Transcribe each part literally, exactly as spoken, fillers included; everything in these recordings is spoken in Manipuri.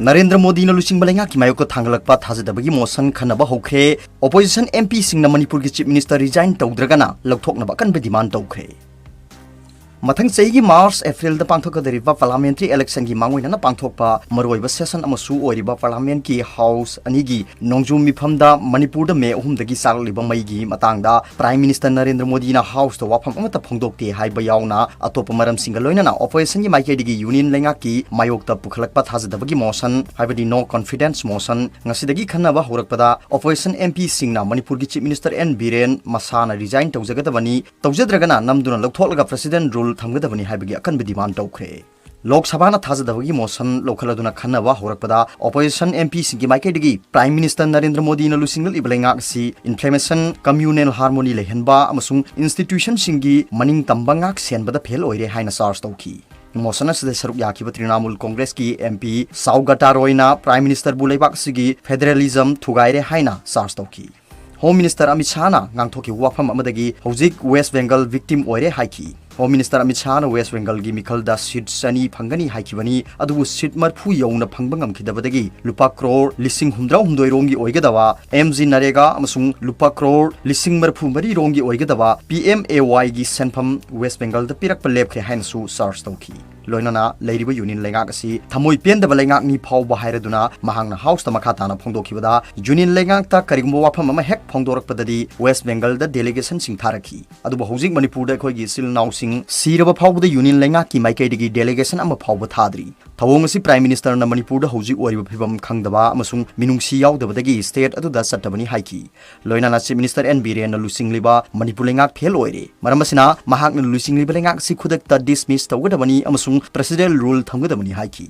ꯅꯔꯦꯟꯗ꯭ꯔ ꯃꯣꯗꯤꯅ ꯂꯨꯆꯤꯡꯕ ꯂꯩꯉꯥꯛꯀꯤ ꯃꯥꯌꯣꯛꯇ ꯊꯥꯡꯒꯠꯂꯛꯄ ꯊꯥꯖꯗꯕꯒꯤ ꯃꯣꯁꯟ ꯈꯟꯅꯕ ꯍꯧꯈ꯭ꯔꯦ꯫ Opposition M P ꯁꯤꯡꯅ ꯃꯅꯤꯄꯨꯔꯒꯤ Chief Minister resign ꯇꯧꯗ꯭ꯔꯒꯅ ꯂꯧꯊꯣꯛꯅꯕ ꯑꯀꯟꯕ demand ꯇꯧꯈ꯭ꯔꯦ꯫ ꯃꯊꯪ ꯆꯍꯤꯒꯤ March, April ꯗ ꯄꯥꯡꯊꯣꯛꯀꯗꯧꯔꯤꯕ parliamentary election ꯒꯤ ꯃꯥꯡꯑꯣꯏꯅꯅ ꯄꯥꯡꯊꯣꯛꯄ ꯃꯔꯨꯑꯣꯏꯕ session ꯑꯃꯁꯨ ꯑꯣꯏꯔꯤꯕ parliament ꯀꯤ house ꯑꯅꯤꯒꯤ ꯅꯣꯡꯖꯨ ꯃꯤꯐꯝꯗ ꯃꯅꯤꯄꯨꯔꯗ May ꯑꯍꯨꯝꯗꯒꯤ ꯆꯥꯛꯂꯛꯂꯤꯕ ꯃꯩꯒꯤ ꯃꯇꯥꯡꯗ Prime Minister ꯅꯔꯦꯟꯗ꯭ꯔ ꯃꯣꯗꯤꯅ house ꯇ ꯋꯥꯐꯝ ꯑꯃꯠꯇ ꯐꯣꯡꯗꯣꯛꯇꯦ ꯍꯥꯏꯕ ꯌꯥꯎꯅ ꯑꯇꯣꯞꯄ ꯃꯔꯝꯁꯤꯡꯒ ꯂꯣꯏꯅꯅ opposition ꯒꯤ ꯃꯥꯏꯀꯩꯗꯒꯤ union ꯂꯩꯉꯥꯛꯀꯤ ꯃꯥꯌꯣꯛꯇ ꯄꯨꯈꯠꯂꯛꯄ ꯊꯥꯖꯗꯕꯒꯤ motion, ꯍꯥꯏꯕꯗꯤ no confidence motion, ꯉꯁꯤꯗꯒꯤ ꯈꯟꯅꯕ ꯍꯧꯔꯛꯄꯗ opposition M P ꯁꯤꯡꯅ ꯃꯅꯤꯄꯨꯔꯒꯤ Chief Minister N ꯕꯤꯔꯦꯟ ꯃꯁꯥꯅ resign ꯇꯧꯖꯒꯗꯕꯅꯤ, ꯇꯧꯖꯗ꯭ꯔꯒꯅ ꯅꯝꯗꯨꯅ ꯂꯧꯊꯣꯛꯂꯒ President rule ꯊꯝꯒꯗꯕꯅꯤ ꯍꯥꯏꯕꯒꯤ ꯑꯀꯟꯕ demand ꯇꯧꯈ꯭ꯔꯦ꯫ ꯂꯣꯛ ꯁꯚꯥꯅ ꯊꯥꯖꯗꯕꯒꯤ motion ꯂꯧꯈꯠꯂꯗꯨꯅ ꯈꯟꯅꯕ ꯍꯧꯔꯛꯄꯗ opposition M P ꯁꯤꯡꯒꯤ ꯃꯥꯏꯀꯩꯗꯒꯤ Prime Minister ꯅꯔꯦꯟꯗ꯭ꯔ ꯃꯣꯗꯤꯅ ꯂꯨꯆꯤꯡꯂꯛꯂꯤꯕ ꯂꯩꯉꯥꯛ ꯑꯁꯤ inflammation, communal harmony ꯂꯩꯍꯟꯕ ꯑꯃꯁꯨꯡ institution ꯁꯤꯡꯒꯤ ꯃꯅꯤꯡ ꯇꯝꯕ ꯉꯥꯛ ꯁꯦꯟꯕꯗ fail ꯑꯣꯏꯔꯦ ꯍꯥꯏꯅ charge ꯇꯧꯈꯤ꯫ Motion ꯑꯁꯤꯗ ꯁꯔꯨꯛ ꯌꯥꯈꯤꯕ Trinamool ꯀꯣꯡꯒ꯭ꯔꯦꯁꯀꯤ M P ꯁꯥꯎꯒꯇꯥ ꯔꯣꯏꯅ Prime Minister ꯕꯨ ꯂꯩꯕꯥꯛ ꯑꯁꯤꯒꯤ federalism ꯊꯨꯒꯥꯏꯔꯦ ꯍꯥꯏꯅ charge ꯇꯧꯈꯤ꯫ Home Minister ꯑꯃꯤꯠ ꯁꯥꯍꯅ ꯉꯥꯡꯊꯣꯛꯈꯤꯕ ꯋꯥꯐꯝ ꯑꯃꯗꯒꯤ ꯍꯧꯖꯤꯛ West Bengal victim ꯑꯣꯏꯔꯦ ꯍꯥꯏꯈꯤ꯫ Home Minister Amit ꯁꯥꯍꯅ West Bengal ꯒꯤ ꯃꯤꯈꯜꯗ seat ꯆꯅꯤ ꯐꯪꯒꯅꯤ ꯍꯥꯏꯈꯤꯕꯅꯤ, ꯑꯗꯨꯕꯨ seat ꯃꯔꯤꯐꯨ ꯌꯧꯅ ꯐꯪꯕ ꯉꯝꯈꯤꯗꯕꯗꯒꯤ ꯂꯨꯄꯥ ꯀ꯭ꯔꯣꯔ ꯂꯤꯁꯤꯡ ꯍꯨꯝꯗ꯭ꯔꯥ ꯍꯨꯝꯗꯣꯏ ꯔꯣꯝꯒꯤ ꯑꯣꯏꯒꯗꯕ M G NREGA ꯑꯃꯁꯨꯡ ꯂꯨꯄꯥ ꯀ꯭ꯔꯣꯔ ꯂꯤꯁꯤꯡ ꯃꯔꯤꯐꯨ ꯃꯔꯤ ꯔꯣꯝꯒꯤ ꯑꯣꯏꯒꯗꯕ P M A Y ꯒꯤ ꯁꯦꯟꯐꯝ West Bengal ꯗ ꯄꯤꯔꯛꯄ ꯂꯦꯞꯈ꯭ꯔꯦ ꯍꯥꯏꯅꯁꯨ charge ꯇꯧꯈꯤ꯫ ꯂꯣꯏꯅꯅ ꯂꯩꯔꯤꯕ union ꯂꯩꯉꯥꯛ ꯑꯁꯤ ꯊꯃꯣꯏ ꯄꯦꯟꯗꯕ ꯂꯩꯉꯥꯛꯅꯤ ꯐꯥꯎꯕ ꯍꯥꯏꯔꯗꯨꯅ ꯃꯍꯥꯛꯅ house ꯇ ꯃꯈꯥ ꯇꯥꯅ ꯐꯣꯡꯗꯣꯛꯈꯤꯕꯗ, union ꯂꯩꯉꯥꯛꯇ ꯀꯔꯤꯒꯨꯝꯕ ꯋꯥꯐꯝ ꯑꯃ ꯍꯦꯛ ꯐꯣꯡꯗꯣꯔꯛꯄꯗꯗꯤ West Bengal ꯗ delegation ꯁꯤꯡ ꯊꯥꯔꯛꯈꯤ꯫ ꯑꯗꯨꯕꯨ ꯍꯧꯖꯤꯛ ꯃꯅꯤꯄꯨꯔꯗ ꯑꯩꯈꯣꯏꯒꯤ ꯏꯆꯤꯜ ꯏꯅꯥꯎꯁꯤꯡ ꯁꯤꯔꯕ ꯐꯥꯎꯕꯗ union ꯂꯩꯉꯥꯛꯀꯤ ꯃꯥꯏꯀꯩꯗꯒꯤ delegation ꯑꯃ ꯐꯥꯎꯕ ꯊꯥꯗ꯭ꯔꯤ꯫ ꯊꯧꯑꯣꯡ ꯑꯁꯤ Prime Minister ꯅ ꯃꯅꯤꯄꯨꯔꯗ ꯍꯧꯖꯤꯛ ꯑꯣꯏꯔꯤꯕ ꯐꯤꯕꯝ ꯈꯪꯗꯕ ꯑꯃꯁꯨꯡ ꯃꯤꯅꯨꯡꯁꯤ ꯌꯥꯎꯗꯕꯗꯒꯤ state ꯑꯗꯨꯗ ꯆꯠꯇꯕꯅꯤ ꯍꯥꯏꯈꯤ꯫ ꯂꯣꯏꯅꯅ Chief Minister N ꯕꯤꯔꯦꯟꯅ ꯂꯨꯆꯤꯡꯂꯤꯕ ꯃꯅꯤꯄꯨꯔ ꯂꯩꯉꯥꯛ fail ꯑꯣꯏꯔꯦ꯫ ꯃꯔꯝ ꯑꯁꯤꯅ ꯃꯍꯥꯛꯅ ꯂꯨꯆꯤꯡꯂꯤꯕ ꯂꯩꯉꯥꯛ ꯑꯁꯤ ꯈꯨꯗꯛꯇ dismiss ꯇꯧꯒꯗꯕꯅꯤ ꯑꯃꯁꯨꯡ President rule ꯊꯝꯒꯗꯕꯅꯤ ꯍꯥꯏꯈꯤ꯫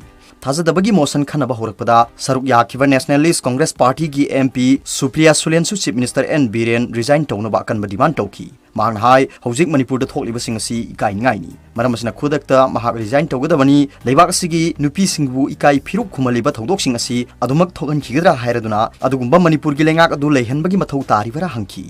ꯊꯥꯖꯗꯕꯒꯤ motion ꯈꯟꯅꯕ ꯍꯧꯔꯛꯄꯗ ꯁꯔꯨꯛ ꯌꯥꯈꯤꯕ Nationalist Congress Party ꯒꯤ M P Supriya ꯁꯨꯂꯦꯟꯁꯨ Chief Minister N Biren resign ꯇꯧꯅꯕ ꯑꯀꯟꯕ demand ꯇꯧꯈꯤ꯫ ꯃꯍꯥꯛꯅ ꯍꯥꯏ, ꯍꯧꯖꯤꯛ ꯃꯅꯤꯄꯨꯔꯗ ꯊꯣꯛꯂꯤꯕꯁꯤꯡ ꯑꯁꯤ ꯏꯀꯥꯏꯅꯤꯡꯉꯥꯏꯅꯤ꯫ ꯃꯔꯝ ꯑꯁꯤꯅ ꯈꯨꯗꯛꯇ ꯃꯍꯥꯛ resign ꯇꯧꯒꯗꯕꯅꯤ꯫ ꯂꯩꯕꯥꯛ ꯑꯁꯤꯒꯤ ꯅꯨꯄꯤꯁꯤꯡꯕꯨ ꯏꯀꯥꯏ ꯐꯤꯔꯨꯛ ꯈꯨꯝꯍꯜꯂꯤꯕ ꯊꯧꯗꯣꯛꯁꯤꯡ ꯑꯁꯤ ꯑꯗꯨꯃꯛ ꯊꯣꯛꯍꯟꯈꯤꯒꯗ꯭ꯔꯥ ꯍꯥꯏꯔꯗꯨꯅ ꯑꯗꯨꯒꯨꯝꯕ ꯃꯅꯤꯄꯨꯔꯒꯤ ꯂꯩꯉꯥꯛ ꯑꯗꯨ ꯂꯩꯍꯟꯕꯒꯤ ꯃꯊꯧ ꯇꯥꯔꯤꯕꯔꯥ ꯍꯪꯈꯤ꯫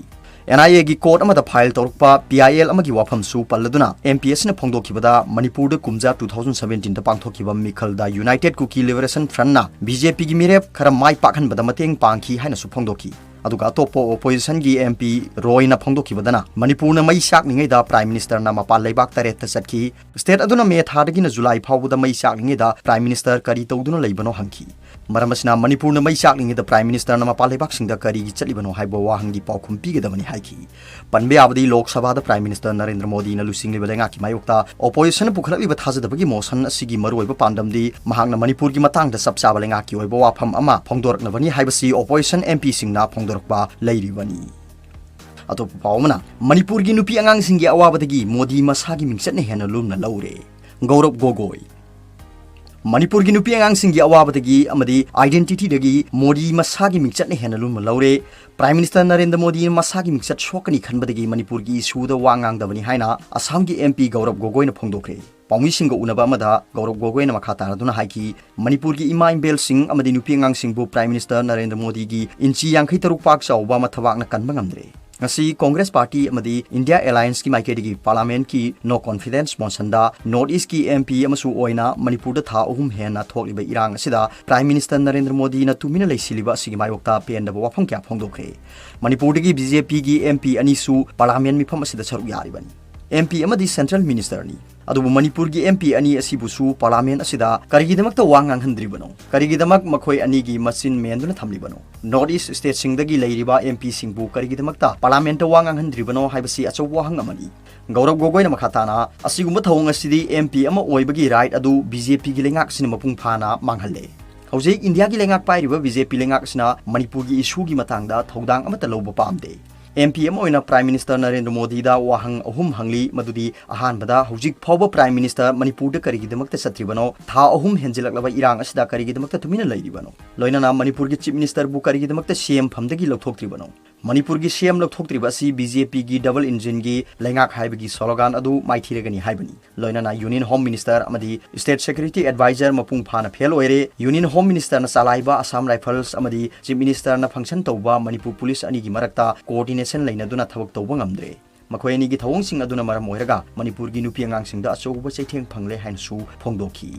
ꯑꯦꯟ ꯑꯥꯏ ꯑꯦꯒꯤ ꯀꯣꯔꯠ ꯑꯃꯗ ꯐꯥꯏꯜ ꯇꯧꯔꯛꯄ ꯄꯤ ꯑꯥꯏ ꯑꯦꯜ ꯑꯃꯒꯤ ꯋꯥꯐꯝꯁꯨ ꯄꯜꯂꯗꯨꯅ, ꯑꯦꯝ ꯄꯤ ꯑꯁꯤꯅ ꯐꯣꯡꯗꯣꯛꯈꯤꯕꯗ, ꯃꯅꯤꯄꯨꯔꯗ ꯀꯨꯝꯖꯥ ꯇꯨ ꯊꯥꯎꯖꯟ ꯁꯕꯦꯟꯇꯤꯟꯗ ꯄꯥꯡꯊꯣꯛꯈꯤꯕ ꯃꯤꯈꯜꯗ United Kuki Liberation Front ꯅ ꯕꯤ ꯖꯦ ꯄꯤꯒꯤ ꯃꯤꯔꯦꯞ ꯈꯔ ꯃꯥꯏ ꯄꯥꯛꯍꯟꯕꯗ ꯃꯇꯦꯡ ꯄꯥꯡꯈꯤ ꯍꯥꯏꯅꯁꯨ ꯐꯣꯡꯗꯣꯛꯈꯤ꯫ ꯑꯗꯨꯒ ꯑꯇꯣꯞꯄ ꯑꯣꯄꯣꯖꯤꯁꯟꯒꯤ ꯑꯦꯝ ꯄꯤ ꯔꯣꯏꯅ ꯐꯣꯡꯗꯣꯛꯈꯤꯕꯗꯅ, ꯃꯅꯤꯄꯨꯔꯅ ꯃꯩ ꯆꯥꯛꯂꯤꯉꯩꯗ Prime Minister ꯅ ꯃꯄꯥꯟ ꯂꯩꯕꯥꯛ ꯇꯔꯦꯠꯇ ꯆꯠꯈꯤ, ꯁ꯭ꯇꯦꯠ ꯑꯗꯨꯅ ꯃꯦ ꯊꯥꯗꯒꯤꯅ ꯖꯨꯂꯥꯏ ꯐꯥꯎꯕꯗ ꯃꯩ ꯆꯥꯛꯂꯤꯉꯩꯗ Prime Minister ꯀꯔꯤ ꯇꯧꯗꯨꯅ ꯂꯩꯕꯅꯣ ꯍꯪꯈꯤ꯫ ꯃꯔꯝ ꯑꯁꯤꯅ, ꯃꯅꯤꯄꯨꯔꯅ ꯃꯩ ꯆꯥꯛꯂꯤꯉꯩꯗ Prime Minister ꯅ ꯃꯄꯥꯟ ꯂꯩꯕꯥꯛꯁꯤꯡꯗ ꯀꯔꯤꯒꯤ ꯆꯠꯂꯤꯕꯅꯣ ꯍꯥꯏꯕ ꯋꯥꯍꯪꯒꯤ ꯄꯥꯎꯈꯨꯝ ꯄꯤꯒꯗꯕꯅꯤ ꯍꯥꯏꯈꯤ꯫ ꯄꯟꯕ ꯌꯥꯕꯗꯤ, ꯂꯣꯛ ꯁꯚꯥꯗ Prime Minister ꯅꯔꯦꯟꯗ꯭ꯔ ꯃꯣꯗꯤꯅ ꯂꯨꯆꯤꯡꯂꯤꯕ ꯂꯩꯉꯥꯛꯀꯤ ꯃꯥꯌꯣꯛꯇ ꯑꯣꯄꯣꯖꯤꯁꯟꯅ ꯄꯨꯈꯠꯂꯛꯂꯤꯕ ꯊꯥꯖꯗꯕꯒꯤ ꯃꯣꯁꯟ ꯑꯁꯤꯒꯤ ꯃꯔꯨꯑꯣꯏꯕ ꯄꯥꯟꯗꯝꯗꯤ ꯃꯍꯥꯛꯅ ꯃꯅꯤꯄꯨꯔꯒꯤ ꯃꯇꯥꯡꯗ ꯆꯞ ꯆꯥꯕ ꯂꯩꯉꯥꯛꯀꯤ ꯑꯣꯏꯕ ꯋꯥꯐꯝ ꯑꯃ ꯐꯣꯡꯗꯣꯔꯛꯅꯕꯅꯤ ꯍꯥꯏꯕꯁꯤ ꯑꯣꯄꯣꯖꯤꯁꯟ ꯑꯦꯝ ꯄꯤꯁꯤꯡꯅ ꯐꯣꯡꯗꯣꯔꯛꯄ ꯂꯩꯔꯤꯕꯅꯤ꯫ ꯑꯇꯣꯞꯄ ꯄꯥꯎ ꯑꯃꯅ, ꯃꯅꯤꯄꯨꯔꯒꯤ ꯅꯨꯄꯤ ꯑꯉꯥꯡꯁꯤꯡꯒꯤ ꯑꯋꯥꯕꯗꯒꯤ ꯃꯣꯗꯤ ꯃꯁꯥꯒꯤ ꯃꯤꯡꯆꯠꯅ ꯍꯦꯟꯅ ꯂꯨꯝꯅ ꯂꯧꯔꯦ꯫ ꯒꯧꯔꯕ ꯒꯣꯒꯣꯏ꯫ ꯃꯅꯤꯄꯨꯔꯒꯤ ꯅꯨꯄꯤ ꯑꯉꯥꯡꯁꯤꯡꯒꯤ ꯑꯋꯥꯕꯗꯒꯤ ꯑꯃꯗꯤ identity ꯗꯒꯤ ꯃꯣꯗꯤ ꯃꯁꯥꯒꯤ ꯃꯤꯡꯆꯠꯅ ꯍꯦꯟꯅ ꯂꯨꯝꯅ ꯂꯧꯔꯦ꯫ Prime Minister ꯅꯔꯦꯟꯗ꯭ꯔ ꯃꯣꯗꯤꯅ ꯃꯁꯥꯒꯤ ꯃꯤꯡꯆꯠ ꯁꯣꯛꯀꯅꯤ ꯈꯟꯕꯗꯒꯤ ꯃꯅꯤꯄꯨꯔꯒꯤ ꯏꯁꯨꯗ ꯋꯥ ꯉꯥꯡꯗꯕꯅꯤ ꯍꯥꯏꯅ ꯑꯁꯥꯝꯒꯤ ꯑꯦꯝ ꯄꯤ ꯒꯧꯔꯕ ꯒꯣꯒꯣꯏꯅ ꯐꯣꯡꯗꯣꯛꯈ꯭ꯔꯦ꯫ ꯄꯥꯎꯃꯤꯁꯤꯡꯒ ꯎꯅꯕ ꯑꯃꯗ ꯒꯧꯔꯕ ꯒꯣꯒꯣꯏꯅ ꯃꯈꯥ ꯇꯥꯔꯗꯨꯅ ꯍꯥꯏꯈꯤ, ꯃꯅꯤꯄꯨꯔꯒꯤ ꯏꯃꯥ ꯏꯕꯦꯜꯁꯤꯡ ꯑꯃꯗꯤ ꯅꯨꯄꯤ ꯑꯉꯥꯡꯁꯤꯡꯕꯨ Prime Minister ꯅꯔꯦꯟꯗ꯭ꯔ ꯃꯣꯗꯤꯒꯤ ꯏꯟꯆꯤ ꯌꯥꯡꯈꯩ ꯇꯔꯨꯛ ꯄꯥꯛ ꯆꯥꯎꯕ ꯃꯊꯕꯥꯛꯅ ꯀꯟꯕ ꯉꯝꯗ꯭ꯔꯦ꯫ ꯉꯁꯤ ꯀꯣꯡꯒ꯭ꯔꯦꯁ ꯄꯥꯔꯇꯤ ꯑꯃꯗꯤ ꯏꯟꯗꯤꯌꯥ ꯑꯦꯂꯥꯌꯟꯁꯀꯤ ꯃꯥꯏꯀꯩꯗꯒꯤ ꯄꯥꯔꯂꯥꯃꯦꯟꯠꯀꯤ No Confidence Motion ꯗ North East ꯀꯤ ꯑꯦꯝ ꯄꯤ ꯑꯃꯁꯨ ꯑꯣꯏꯅ ꯃꯅꯤꯄꯨꯔꯗ ꯊꯥ ꯑꯍꯨꯝ ꯍꯦꯟꯅ ꯊꯣꯛꯂꯤꯕ ꯏꯔꯥꯡ ꯑꯁꯤꯗ Prime Minister ꯅꯔꯦꯟꯗ꯭ꯔ ꯃꯣꯗꯤꯅ ꯇꯨꯃꯤꯟꯅ ꯂꯩꯁꯤꯜꯂꯤꯕ ꯑꯁꯤꯒꯤ ꯃꯥꯌꯣꯛꯇ ꯄꯦꯟꯗꯕ ꯋꯥꯐꯝ ꯀꯌꯥ ꯐꯣꯡꯗꯣꯛꯈ꯭ꯔꯦ꯫ ꯃꯅꯤꯄꯨꯔꯗꯒꯤ ꯕꯤ ꯖꯦ ꯄꯤꯒꯤ ꯑꯦꯝ ꯄꯤ ꯑꯅꯤꯁꯨ ꯄꯥꯔꯂꯥꯃꯦꯟꯠ ꯃꯤꯐꯝ ꯑꯁꯤꯗ ꯁꯔꯨꯛ ꯌꯥꯔꯤꯕꯅꯤ꯫ ꯑꯦꯝ ꯄꯤ ꯑꯃꯗꯤ Central Minister ꯅꯤ꯫ ꯑꯗꯨꯕꯨ ꯃꯅꯤꯄꯨꯔꯒꯤ ꯑꯦꯝ ꯄꯤ ꯑꯅꯤ ꯑꯁꯤꯕꯨꯁꯨ ꯄꯥꯔꯂꯥꯃꯦꯟꯠ ꯑꯁꯤꯗ ꯀꯔꯤꯒꯤꯗꯃꯛꯇ ꯋꯥ ꯉꯥꯡꯍꯟꯗ꯭ꯔꯤꯕꯅꯣ? ꯀꯔꯤꯒꯤꯗꯃꯛ ꯃꯈꯣꯏ ꯑꯅꯤꯒꯤ ꯃꯆꯤꯟ ꯃꯦꯟꯗꯨꯅ ꯊꯝꯂꯤꯕꯅꯣ? North East ꯁ꯭ꯇꯦꯠꯁꯤꯡꯗꯒꯤ ꯂꯩꯔꯤꯕ ꯑꯦꯝ ꯄꯤꯁꯤꯡꯕꯨ ꯀꯔꯤꯒꯤꯗꯃꯛꯇ ꯄꯥꯔꯂꯥꯃꯦꯟꯠꯇ ꯋꯥ ꯉꯥꯡꯍꯟꯗ꯭ꯔꯤꯕꯅꯣ ꯍꯥꯏꯕꯁꯤ ꯑꯆꯧꯕ ꯋꯥꯍꯪ ꯑꯃꯅꯤ꯫ ꯒꯧꯔꯕ ꯒꯣꯒꯣꯏꯅ ꯃꯈꯥ ꯇꯥꯅ, ꯑꯁꯤꯒꯨꯝꯕ ꯊꯧꯑꯣꯡ ꯑꯁꯤꯗꯤ ꯑꯦꯝ ꯄꯤ ꯑꯃ ꯑꯣꯏꯕꯒꯤ ꯔꯥꯏꯠ ꯑꯗꯨ ꯕꯤ ꯖꯦ ꯄꯤꯒꯤ ꯂꯩꯉꯥꯛ ꯑꯁꯤꯅ ꯃꯄꯨꯡ ꯐꯥꯅ ꯃꯥꯡꯍꯜꯂꯦ꯫ ꯍꯧꯖꯤꯛ ꯏꯟꯗꯤꯌꯥꯒꯤ ꯂꯩꯉꯥꯛ ꯄꯥꯏꯔꯤꯕ ꯕꯤ ꯖꯦ ꯄꯤ ꯂꯩꯉꯥꯛ ꯑꯁꯤꯅ ꯃꯅꯤꯄꯨꯔꯒꯤ ꯏꯁꯨꯒꯤ ꯃꯇꯥꯡꯗ ꯊꯧꯗꯥꯡ ꯑꯃꯠꯇ ꯂꯧꯕ ꯄꯥꯝꯗꯦ꯫ ꯑꯦꯝ ꯄꯤ ꯑꯃ ꯑꯣꯏꯅ Prime Minister ꯅꯔꯦꯟꯗ꯭ꯔ ꯃꯣꯗꯤꯗ ꯋꯥꯍꯪ ꯑꯍꯨꯝ ꯍꯪꯂꯤ, ꯃꯗꯨꯗꯤ, ꯑꯍꯥꯟꯕꯗ, ꯍꯧꯖꯤꯛ ꯐꯥꯎꯕ Prime Minister ꯃꯅꯤꯄꯨꯔꯗ ꯀꯔꯤꯒꯤꯗꯃꯛꯇ ꯆꯠꯇ꯭ꯔꯤꯕꯅꯣ? ꯊꯥ ꯑꯍꯨꯝ ꯍꯦꯟꯖꯤꯜꯂꯛꯂꯕ ꯏꯔꯥꯡ ꯑꯁꯤꯗ ꯀꯔꯤꯒꯤꯗꯃꯛꯇ ꯇꯨꯃꯤꯟꯅ ꯂꯩꯔꯤꯕꯅꯣ? ꯂꯣꯏꯅꯅ ꯃꯅꯤꯄꯨꯔꯒꯤ Chief Minister ꯕꯨ ꯀꯔꯤꯒꯤꯗꯃꯛꯇ ꯁꯤ ꯑꯦꯝ ꯐꯝꯗꯒꯤ ꯂꯧꯊꯣꯛꯇ꯭ꯔꯤꯕꯅꯣ? ꯃꯅꯤꯄꯨꯔꯒꯤ ꯁꯤ ꯑꯦꯝ ꯂꯧꯊꯣꯛꯇ꯭ꯔꯤꯕ ꯑꯁꯤ ꯕꯤ ꯖꯦ ꯄꯤꯒꯤ double engine ꯒꯤ ꯂꯩꯉꯥꯛ ꯍꯥꯏꯕꯒꯤ slogan ꯑꯗꯨ ꯃꯥꯏꯊꯤꯔꯒꯅꯤ ꯍꯥꯏꯕꯅꯤ꯫ ꯂꯣꯏꯅꯅ Union Home Minister ꯑꯃꯗꯤ State Security Advisor ꯃꯄꯨꯡ ꯐꯥꯅ fail ꯑꯣꯏꯔꯦ꯫ Union Home Minister ꯅ ꯆꯂꯥꯏꯕ Assam Rifles ꯑꯃꯗꯤ Chief Minister ꯅ function ꯇꯧꯕ ꯃꯅꯤꯄꯨꯔ Police ꯑꯅꯤꯒꯤ ꯃꯔꯛꯇ coordination ꯂꯩꯅꯗꯨꯅ ꯊꯕꯛ ꯇꯧꯕ ꯉꯝꯗ꯭ꯔꯦ꯫ ꯃꯈꯣꯏ ꯑꯅꯤꯒꯤ ꯊꯧꯑꯣꯡꯁꯤꯡ ꯑꯗꯨꯅ ꯃꯔꯝ ꯑꯣꯏꯔꯒ ꯃꯅꯤꯄꯨꯔꯒꯤ ꯅꯨꯄꯤ ꯑꯉꯥꯡꯁꯤꯡꯗ ꯑꯆꯧꯕ ꯆꯩꯊꯦꯡ ꯐꯪꯂꯦ ꯍꯥꯏꯅꯁꯨ ꯐꯣꯡꯗꯣꯛꯈꯤ꯫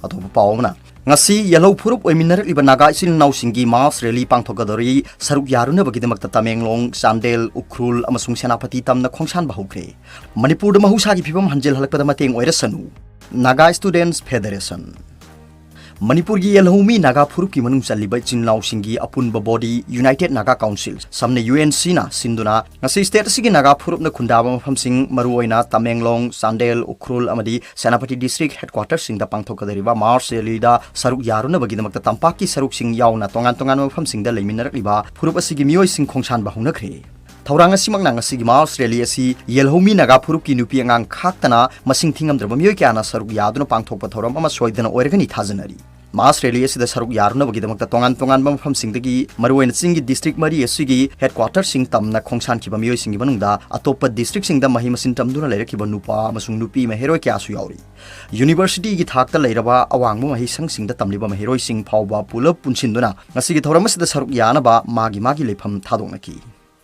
ꯑꯇꯣꯞꯄ ꯄꯥꯎ ꯑꯃꯅ, ꯉꯁꯤ ꯌꯦꯜꯍꯧ ꯐꯨꯔꯨꯞ ꯑꯣꯏꯃꯤꯟꯅꯔꯛꯂꯤꯕ ꯅꯥꯒꯥ ꯏꯆꯤꯜ ꯏꯅꯥꯎꯁꯤꯡꯒꯤ mass rally ꯄꯥꯡꯊꯣꯛꯀꯗꯧꯔꯤ꯫ ꯁꯔꯨꯛ ꯌꯥꯔꯨꯅꯕꯒꯤꯗꯃꯛꯇ ꯇꯃꯦꯡꯂꯣꯡ, ꯆꯥꯟꯗꯦꯜ, ꯎꯈ꯭ꯔꯨꯜ ꯑꯃꯁꯨꯡ ꯁꯦꯅꯥꯄꯇꯤ ꯇꯝꯅ ꯈꯣꯡꯁꯥꯟꯕ ꯍꯧꯈ꯭ꯔꯦ꯫ ꯃꯅꯤꯄꯨꯔꯗ ꯃꯍꯧꯁꯥꯒꯤ ꯐꯤꯕꯝ ꯍꯟꯖꯤꯜꯍꯜꯂꯛꯄꯗ ꯃꯇꯦꯡ ꯑꯣꯏꯔꯁꯅꯨ꯫ Naga Students Federation꯫ ꯃꯅꯤꯄꯨꯔꯒꯤ ꯌꯦꯜꯍꯧꯃꯤ ꯅꯥꯒꯥ ꯐꯨꯔꯨꯞꯀꯤ ꯃꯅꯨꯡ ꯆꯜꯂꯤꯕ ꯏꯆꯤꯜ ꯏꯅꯥꯎꯁꯤꯡꯒꯤ ꯑꯄꯨꯟꯕ body United Naga Council, ꯁꯝꯅ ꯌꯨ ꯑꯦꯟ ꯁꯤꯅ ꯁꯤꯟꯗꯨꯅ ꯉꯁꯤ state ꯑꯁꯤꯒꯤ ꯅꯥꯒꯥ ꯐꯨꯔꯨꯞꯅ ꯈꯨꯟꯗꯥꯕ ꯃꯐꯝꯁꯤꯡ, ꯃꯔꯨꯑꯣꯏꯅ ꯇꯃꯦꯡꯂꯣꯡ, ꯆꯥꯟꯗꯦꯜ, ꯎꯈ꯭ꯔꯨꯜ ꯑꯃꯗꯤ ꯁꯦꯅꯥꯄꯇꯤ district headquarter ꯁꯤꯡꯗ ꯄꯥꯡꯊꯣꯛꯀꯗꯧꯔꯤꯕ mass rally ꯗ ꯁꯔꯨꯛ ꯌꯥꯔꯨꯅꯕꯒꯤꯗꯃꯛꯇ ꯇꯝꯄꯥꯛꯀꯤ ꯁꯔꯨꯛꯁꯤꯡ ꯌꯥꯎꯅ ꯇꯣꯉꯥꯟ ꯇꯣꯉꯥꯟꯕ ꯃꯐꯝꯁꯤꯡꯗ ꯂꯩꯃꯤꯟꯅꯔꯛꯂꯤꯕ ꯐꯨꯔꯨꯞ ꯑꯁꯤꯒꯤ ꯃꯤꯑꯣꯏꯁꯤꯡ ꯈꯣꯡꯁꯥꯟꯕ ꯍꯧꯅꯈ꯭ꯔꯦ꯫ ꯊꯧꯔꯥꯡ ꯑꯁꯤꯃꯛꯅ ꯉꯁꯤꯒꯤ mass rally ꯑꯁꯤ ꯌꯦꯜꯍꯧꯃꯤ ꯅꯥꯒꯥ ꯐꯨꯔꯨꯞꯀꯤ ꯅꯨꯄꯤ ꯑꯉꯥꯡ ꯈꯥꯛꯇꯅ ꯃꯁꯤꯡ ꯊꯤꯉꯝꯗ꯭ꯔꯕ ꯃꯤꯑꯣꯏ ꯀꯌꯥꯅ ꯁꯔꯨꯛ ꯌꯥꯗꯨꯅ ꯄꯥꯡꯊꯣꯛꯄ ꯊꯧꯔꯝ ꯑꯃ ꯁꯣꯏꯗꯅ ꯑꯣꯏꯔꯒꯅꯤ ꯊꯥꯖꯅꯔꯤ꯫ Mass rally ꯑꯁꯤꯗ ꯁꯔꯨꯛ ꯌꯥꯔꯨꯅꯕꯒꯤꯗꯃꯛꯇ ꯇꯣꯉꯥꯟ ꯇꯣꯉꯥꯟꯕ ꯃꯐꯝꯁꯤꯡꯗꯒꯤ, ꯃꯔꯨꯑꯣꯏꯅ ꯆꯤꯡꯒꯤ district ꯃꯔꯤ ꯑꯁꯤꯒꯤ headquarter ꯁꯤꯡ ꯇꯝꯅ ꯈꯣꯡꯁꯥꯟꯈꯤꯕ ꯃꯤꯑꯣꯏꯁꯤꯡꯒꯤ ꯃꯅꯨꯡꯗ ꯑꯇꯣꯞꯄ district ꯁꯤꯡꯗ ꯃꯍꯩ ꯃꯁꯤꯡ ꯇꯝꯗꯨꯅ ꯂꯩꯔꯛꯈꯤꯕ ꯅꯨꯄꯥ ꯑꯃꯁꯨꯡ ꯅꯨꯄꯤ ꯃꯍꯩꯔꯣꯏ ꯀꯌꯥꯁꯨ ꯌꯥꯎꯔꯤ꯫ University ꯒꯤ ꯊꯥꯛꯇ ꯂꯩꯔꯕ ꯑꯋꯥꯡꯕ ꯃꯍꯩꯁꯪꯁꯤꯡꯗ ꯇꯝꯂꯤꯕ ꯃꯍꯩꯔꯣꯏꯁꯤꯡ ꯐꯥꯎꯕ ꯄꯨꯂꯞ ꯄꯨꯟꯁꯤꯟꯗꯨꯅ ꯉꯁꯤꯒꯤ ꯊꯧꯔꯝ ꯑꯁꯤꯗ ꯁꯔꯨꯛ ꯌꯥꯅꯕ ꯃꯥꯒꯤ ꯃꯥꯒꯤ ꯂꯩꯐꯝ ꯊꯥꯗꯣꯛꯅꯈꯤ꯫